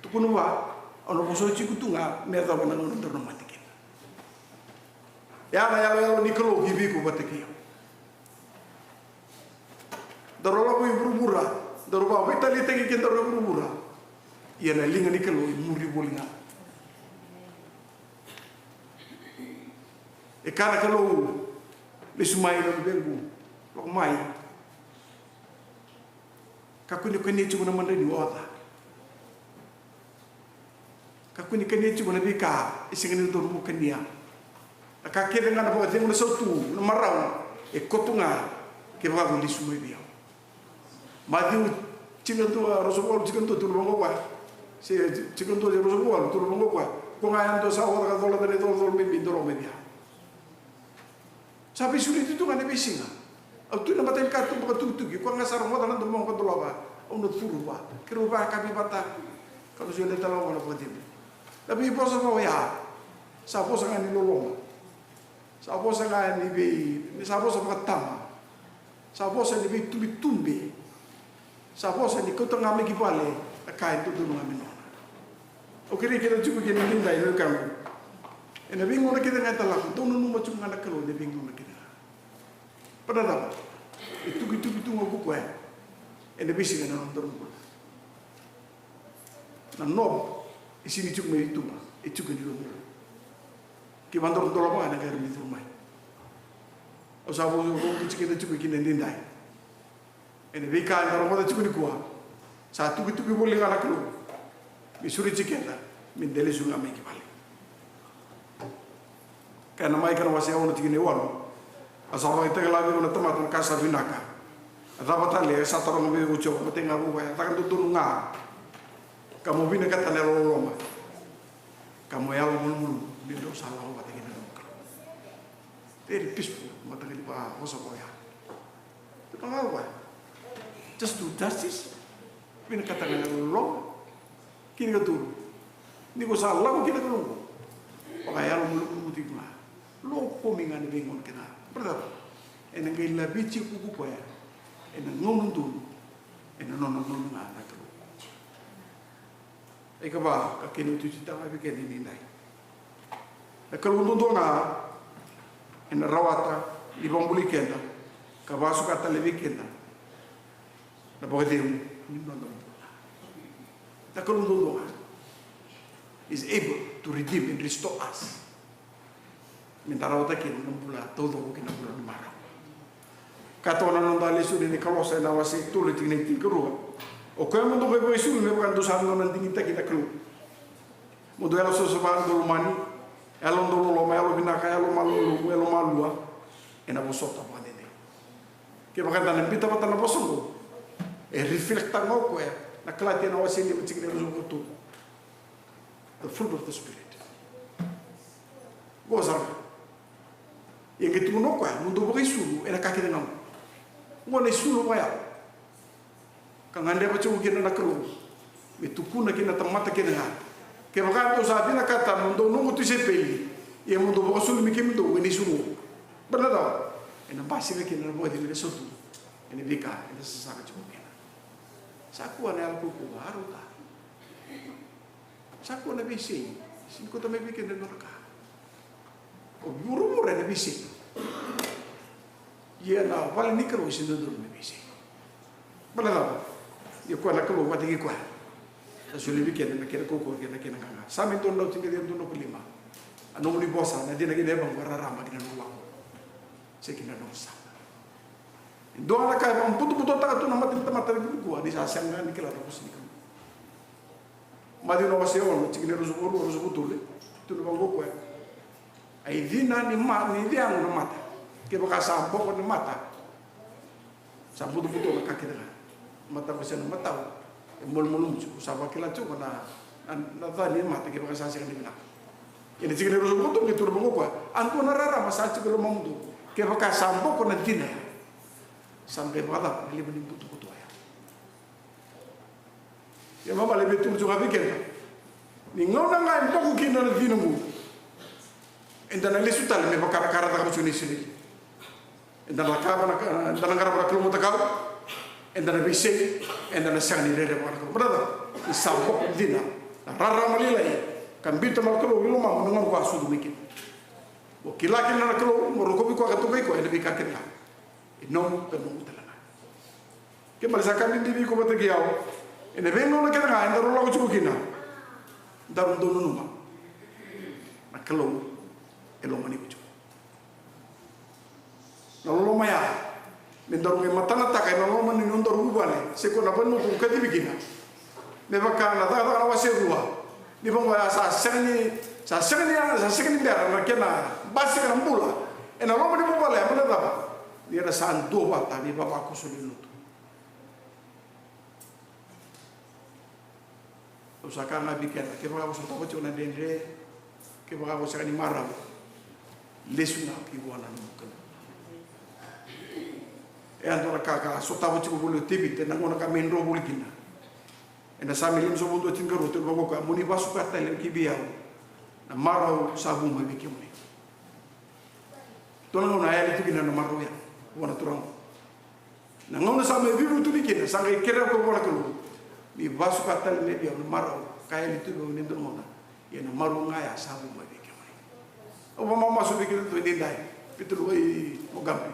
Tukuna vua, au na vosoti iko tu ga me yacova na gauna daru na mate kina. Ya na yaloyalo ni Kalou ki vei iko vata kei au. Daru lako i vuravura, daru vakaveitaliataki kedaru e vuravura. Ia na liga ni Kalou e muri voli ga. E kaya na Kalou, lesu mai na luvequ, lako mai. Kakua ni kania tiko na madrai ni oca. Kakua ni kania tiko na veika e sega ni dodonu mo kania. Na ka kece ga na vakacegu, na sautu, na marau, e koto ga kevaka ko lesu mai vei au. Maciu tinikadua, ruasagavulu, tinikadua, tukuna vaqo o koya. Se tinikadua, ruasagavulu, tukuna vaqo o koya. Ko ga yadua sa oca ka colata na icolacola bibi, dou lako mai vei au. Sa veisureti tu ga ena veisiga. Au tu ena matanikatuba ka tukituki, koya ga sa rogoca na domoqu ka dolava, au na curu vua. Keirau vakayakavi vata. Ka na solia tale vua na vakacegu. Na veivosa vaka oya sa vosa ga ni loloma. Sa vosa ga ni vei, sa vosa vakatama. Sa vosa ni veitubetube. Sa vosa ni kauta ga mai ki vale na ka e dodonu ga me nona. Au kerei keda tiko kina edaidai na wekaqu. Ena veigauna kece ga e talako, dou nanuma tiko ga na Kalou ena veigauna kece ga. Baleta na cava? E tukituki tu ga ko koya ena veisiga ena nodaru bula. Na knob e sega ni tiko mai tuba, e tiko ni lomalomo. Kevaka daru dolava ga, ena qai rawa ni curu mai. Au sa vakavinavinaka tiko kina tiko kina edaidai. Ena veika eda rogoca tiko nikua, sa tukituki voli ga na Kalou me sureti keda me da lesu ga mai ki vale. Kaya na Maika na wase e ono tikina e walu: A sa vakatakila vei iko na tamata na ka sa vinaka. A cava tale e sa taroga vei iko o Jiova? Matai ga vou, a caka dodonu ga, ka mo vinakata na yalololoma, ka mo yalomalumalumu, ni drau sa lako vata kei na nomu Kalou. Very peaceful, mataqali vakavosa vaya. Te vaka vaya. Just do justice. Vinakata ga na loloma. Kena ikatolu, ni ko sa lako kina Kalou, vakayalomalumalumu tiko ga. Lokomi ga na veigauna kece ga. Baleta na cava? Ena qai laveti iko ko koya ena gauna donu, ena nona gauna ga na Kalou. Ika va ka kena itutu tale vei keda edaidai. Na Kalou duadua ga ena rawata ni vakabulai keda ka vakasuka tale vei keda na vakacegu ni noda bula. Na Kalou duadua ga is able to redeem and restore us. Me da rawata kina na bula taucoko kei na bula ni marau. Ka toka na noda lesoni ni Kalosa ena wase e tolu, tikina e tinikarua: O koya mo dou qai vakaisulu me vaka dou sa nona digitaki na Kalou. Mo dou yalosavasava, dou lomani, yalo dau loloma, yalo vinaka, yalo malumalumu, yalo malua, ena vosota vakadede. Kevaka eda na biuta vata na vosa oqo, e reflect-taka ga o koya na Kalatia na wase e lima, tikina e ruasagavulu ka tolu. The fruit of the Spirit. Qo sara ga. Ia qai tukuna o koya mo dou vakaisulu ena ka kece ga. Qo na isulu vakayalo ka gadreva tiko kina na Kalou me tukuna kina na tamata kece ga. Kevaka dou sa vinakata mo dou noqu tisaipeli, ia mo dou vakasulumi kemudou ena isulu oqo. Baleta na cava? Ena basika kina na vakacegu ni sautu ena veika eda sasaga tiko kina. Sa kua na yalo kaukauwa, a rauta. Sa kua na veisei, sega ni kauta mai vei keda e dua na ka. O vuravura ena veisei. Ia na vale ni Kalou e sega ni dodonu me veisei. Baleta na cava? Ia o koya na Kalou vata kei koya sa solia vei keda na kena kaukauwa kei na kena qaqa. Same e dua na drau, tikina e dua na drau ka lima: A nomuni vosa na cina kei na yavaqu, a rarama ki na noqu lako, se ki na noqu sala. E dua ga na ka e vakabutobutotaka tu na mata ni tamata nikua, ni sa sega ni kila na vosa ni Kalou. Maciu na wase ono, tikina e ruasagavulu ka rua, ruasagavulu ka tolu, e tukuna vaqo o koya: A icina ni ma-, ni cegu na mata. Kevaka sa boko na mata, sa butobuto na ka kece ga. Mata ko sega ni matau, e malumalumu tiko, sa vakila tiko na, na, na ca ni mata kevaka sa sega ni vinaka. Ena tikina e ruasagavulu ka tolu e tukuna vaqo o koya: A dua na rarama sa tiko e lomamudou, kevaka sa boko na cina ya, sa qai vakacava na levu ni butobuto ya? Ia, me vaka e tukuna tiko ga vei keda, ni gauna ga e boko kina na cina qo, eda na lesu tale me vakarakara cake tiko na Isireli. Eda na cakava na ka, eda na qarava na kalou matakau, eda na veisei, eda na sega ni rerevaka na Kalou. Baleta ni sa boko na cina, na rarama lailai, ka biuta na Kalou i lomamu na gauna ko a sucu mai kina. Mo kila kina na Kalou, mo rokovi koya ka tokai koya ena veika kece ga. E nomu ka noqu tale ga. Ke mani sa ka bibi vei iko vata kei au, ena veigauna kece ga edaru lako tiko kina, daru dau nanuma na Kalou e lomani iko tiko. Na loloma ya me daru qai matanataka ena loma ni nodaru vuvale, se ko na vanua ko kacivi kina. Me vaka na Cakacaka na wase rua, ni vaqo ya sa sega ni, sa sega ni, sa sega ni bera na kena basika na bula ena loma ni vuvale ya. Baleta na cava? Ni ra sa duavata, ni vavakoso ni lotu. Au sa kaya ga vei keda, kevaka ko sotava tiko na dredre, kevaka ko sega ni marau, lesu ga ki vua na nomu Kalou. E a dua na ka ka sotava tiko voli o Tevita ena gauna ka mai dro voli kina. Ena Same limasagavulu ka dua, tinikarua, tukuna vaqo o koya: Mo ni vakasuka tale ki vei au na marau sa vu mai vei kemuni. Dua na gauna a yali tu kina na marau ya vua na Turaga. Na gauna sa mai veivutuni kina, sa qai kerea koya vua na Kalou, ni vakasuka tale mai vei au na marau ka yali tu vei au ena dua na gauna. Ia na marau ga ya sa vu mai vei kemuni. Au vakamamasu vei keda tu edaidai, Pita Luai Mogabe.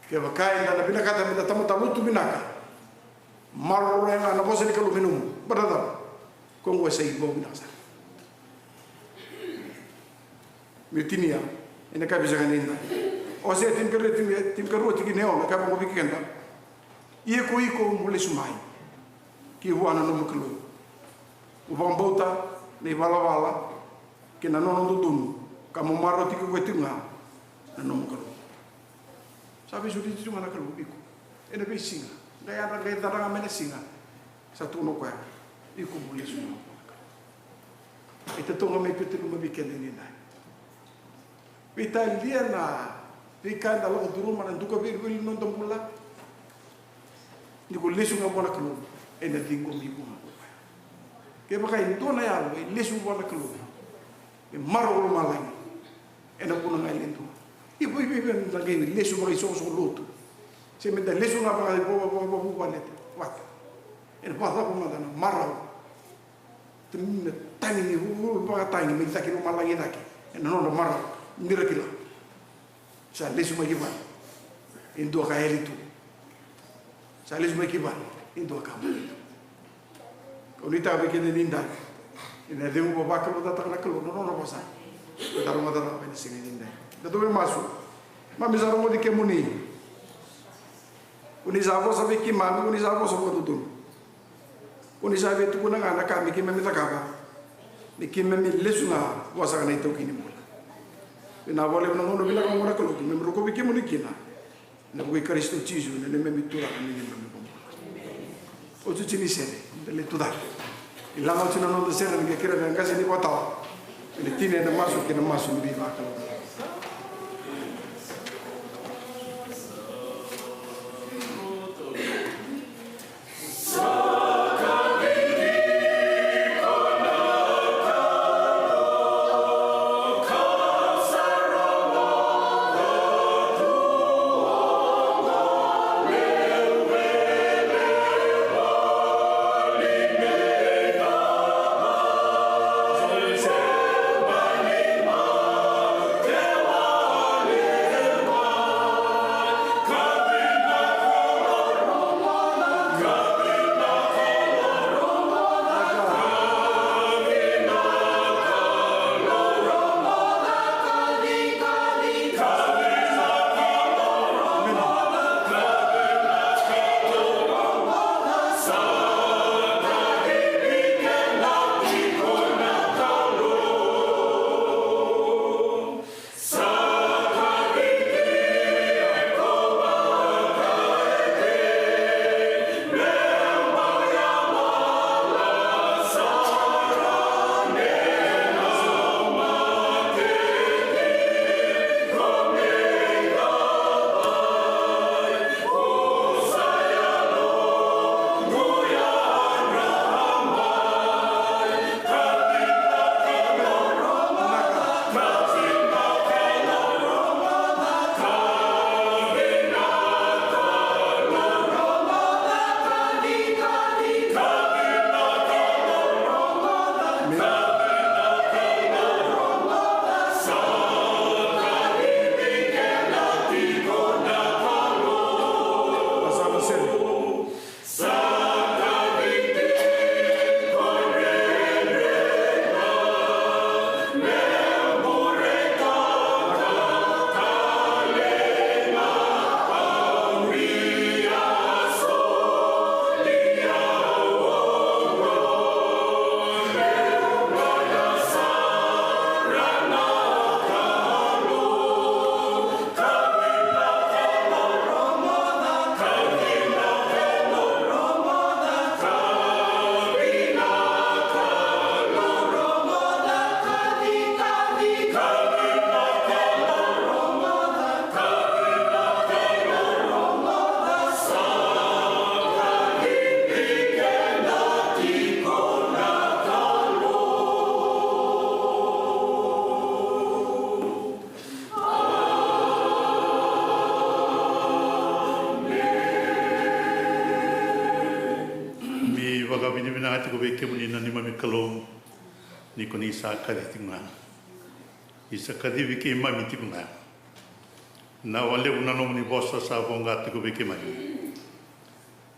Kevaka eda na vinakata meda tamata lotu vinaka, maroroya ga na vosa ni Kalou me nomu. Baleta na cava? Ko oqo e sa ivau vinaka sara. Meu tinia ena ka e veisaqarai edaidai. Osea tinikarua, tini, tinikarua tikina e ono, e kaya vaqo vei keda: Ia ko iko mo lesu mai ki vua na nomu Kalou, mo vakabauta na ivalavala kei na nona dodonu, ka mo marautaki koya tiko ga na nomu Kalou. Sa veisureti tu ga na Kalou vei iko ena veisiga. Qai yadra, qai yadra ga mai na siga, sa tukuna o koya: Iko mo lesu mai vua na Kalou. E tatoga mai Pita Luai vei keda edaidai. Veitalia na veika eda lako curuma, na duka veliveli ni noda bula. Ni ko lesu ga vua na Kalou, ena ciqomi iko ga ko koya. Kevaka e dua na yalo e lesu vua na Kalou, e marau lomalagi. Ena vuna ga e le dua. Ivei, ivei, ivei meda qai lesu vakaisoqosoqo lotu, se meda lesu ga vaka, vaka, vaka, vakavuvale vata? Ena vakacava mada na marau? Tani na tagi ni vu, vu, vakatagi mai cake lomalagi cake. Ena nodra marau ni ra kila. Sa lesu mai ki vale e dua ka yali tu. Sa lesu mai ki vale e dua ka mate tu. Kau nuitaka vei keda edaidai, ena cegu vakalougatataka na Kalou na nona vosa. Eda rogoca rawa ena siga edaidai. Da tou mai masu. Keimami sa rogoci kemuni. Ko ni sa vosa vei keimami, ko ni sa vosa vakadodonu. Ko ni sa via tukuna ga na ka me keimami cakava, me keimami lesu ga vua saka na itaukei ni bula. Vinaka vakalevu na gauna vinaka oqo na Kalou keimami rokovi kemuni kina. Ena vuku i Karisito Jisu na neimami Turaga, na neimami iVakabula. Oti ni sere, da lai tu cake. Ni laga oti na noda sere, ni qai kerea na qase ni vakatawa. Ena tini ena masu kei na masu ni veivakalougatataki. Vakavinavinaka tiko vei kemuni na neimami Kalou, ni ko ni sa kaci tiko ga. Ni sa kacivi keimami tiko ga. Vinaka vakalevu na nomuni vosa sa voqa tiko vei keimami.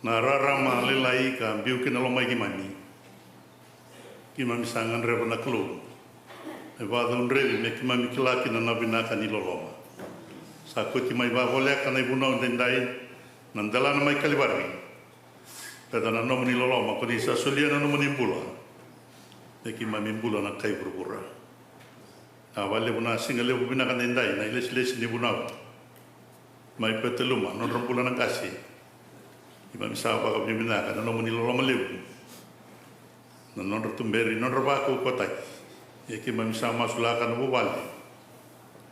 Na rarama lailai ka biu kina loma i keimami. Keimami sa gadreva na Kalou me vakacaudrevi me keimami kila kina na vinaka ni loloma. Sa koti mai vakavoleka na ivunau edaidai, na delana mai Kalivari. Baleta na nomuni loloma ko ni sa solia na nomuni bula me keimami bula na kai vuravura. Vinaka vakalevu na siga levu vinaka edaidai, na ilesilesi ni vunau mai Petaluma, nodra bula na qase. Keimami sa vakavinavinaka na nomuni loloma levu, na nodra tuberi, nodra vakaukauwataki. Ia keimami sa masulaka na vuvale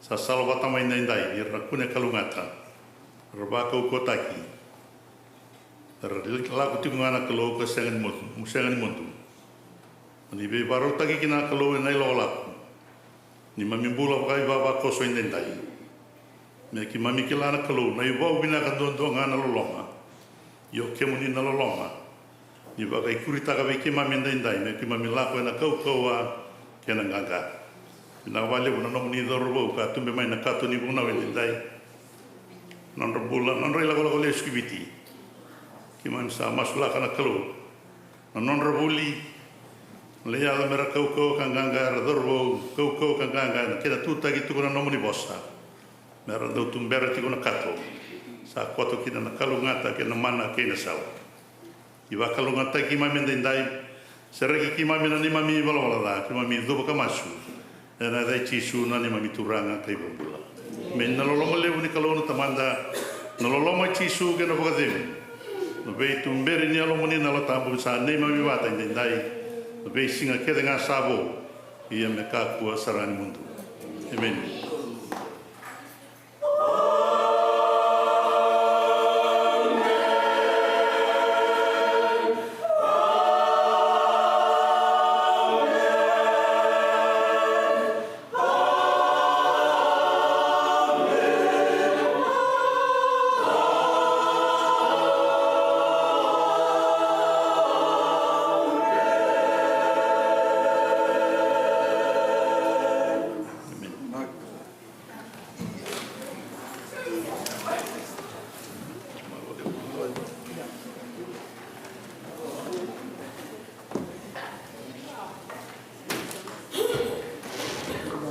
sa salavata mai edaidai, ni ra na kune kalougata, ra vakaukauwataki, ra lako tiko ga na Kalou ka sega ni mudu, sega ni mudu. Ni veivakarautaki kina na Kalou ena ilakolako ni neimami bula vakaivavakoso edaidai. Me keimami kila na Kalou na ivau vinaka duadua ga na loloma. Io kemuni na loloma. Ni vakaikuritaka vei keimami edaidai me keimami lako ena kaukauwa kei na qaqa. Vinaka vakalevu na nomuni cauravou ka tube mai na kato ni vunau edaidai. Nodra bula, nodra ilakolako lesu ki Viti. Keimami sa masulaka na Kalou na nodra vuli, na lai yaco mera kaukauwa ka qaqa, era cauravou kaukauwa ka qaqa ena kena tutaki tiko na nomuni vosa. Mera dau tubera tiko na kato sa koto kina na kalougata kei na mana kei na sau. Ni vakalougatataki keimami edaidai. Sereki keimami na neimami valavala ca, keimami cuva ka masu ena yaca i Jisu na neimami Turaga ka iVakabula. Me na loloma levu ni Kalou na Tamada, na loloma i Jisu kei na vakacegu, na veituberi ni Yalomuni na Yalo Tabu sa neimami vata edaidai, na veisiga kece ga sa vo, ia me kakua sara ni mudu. Emeni.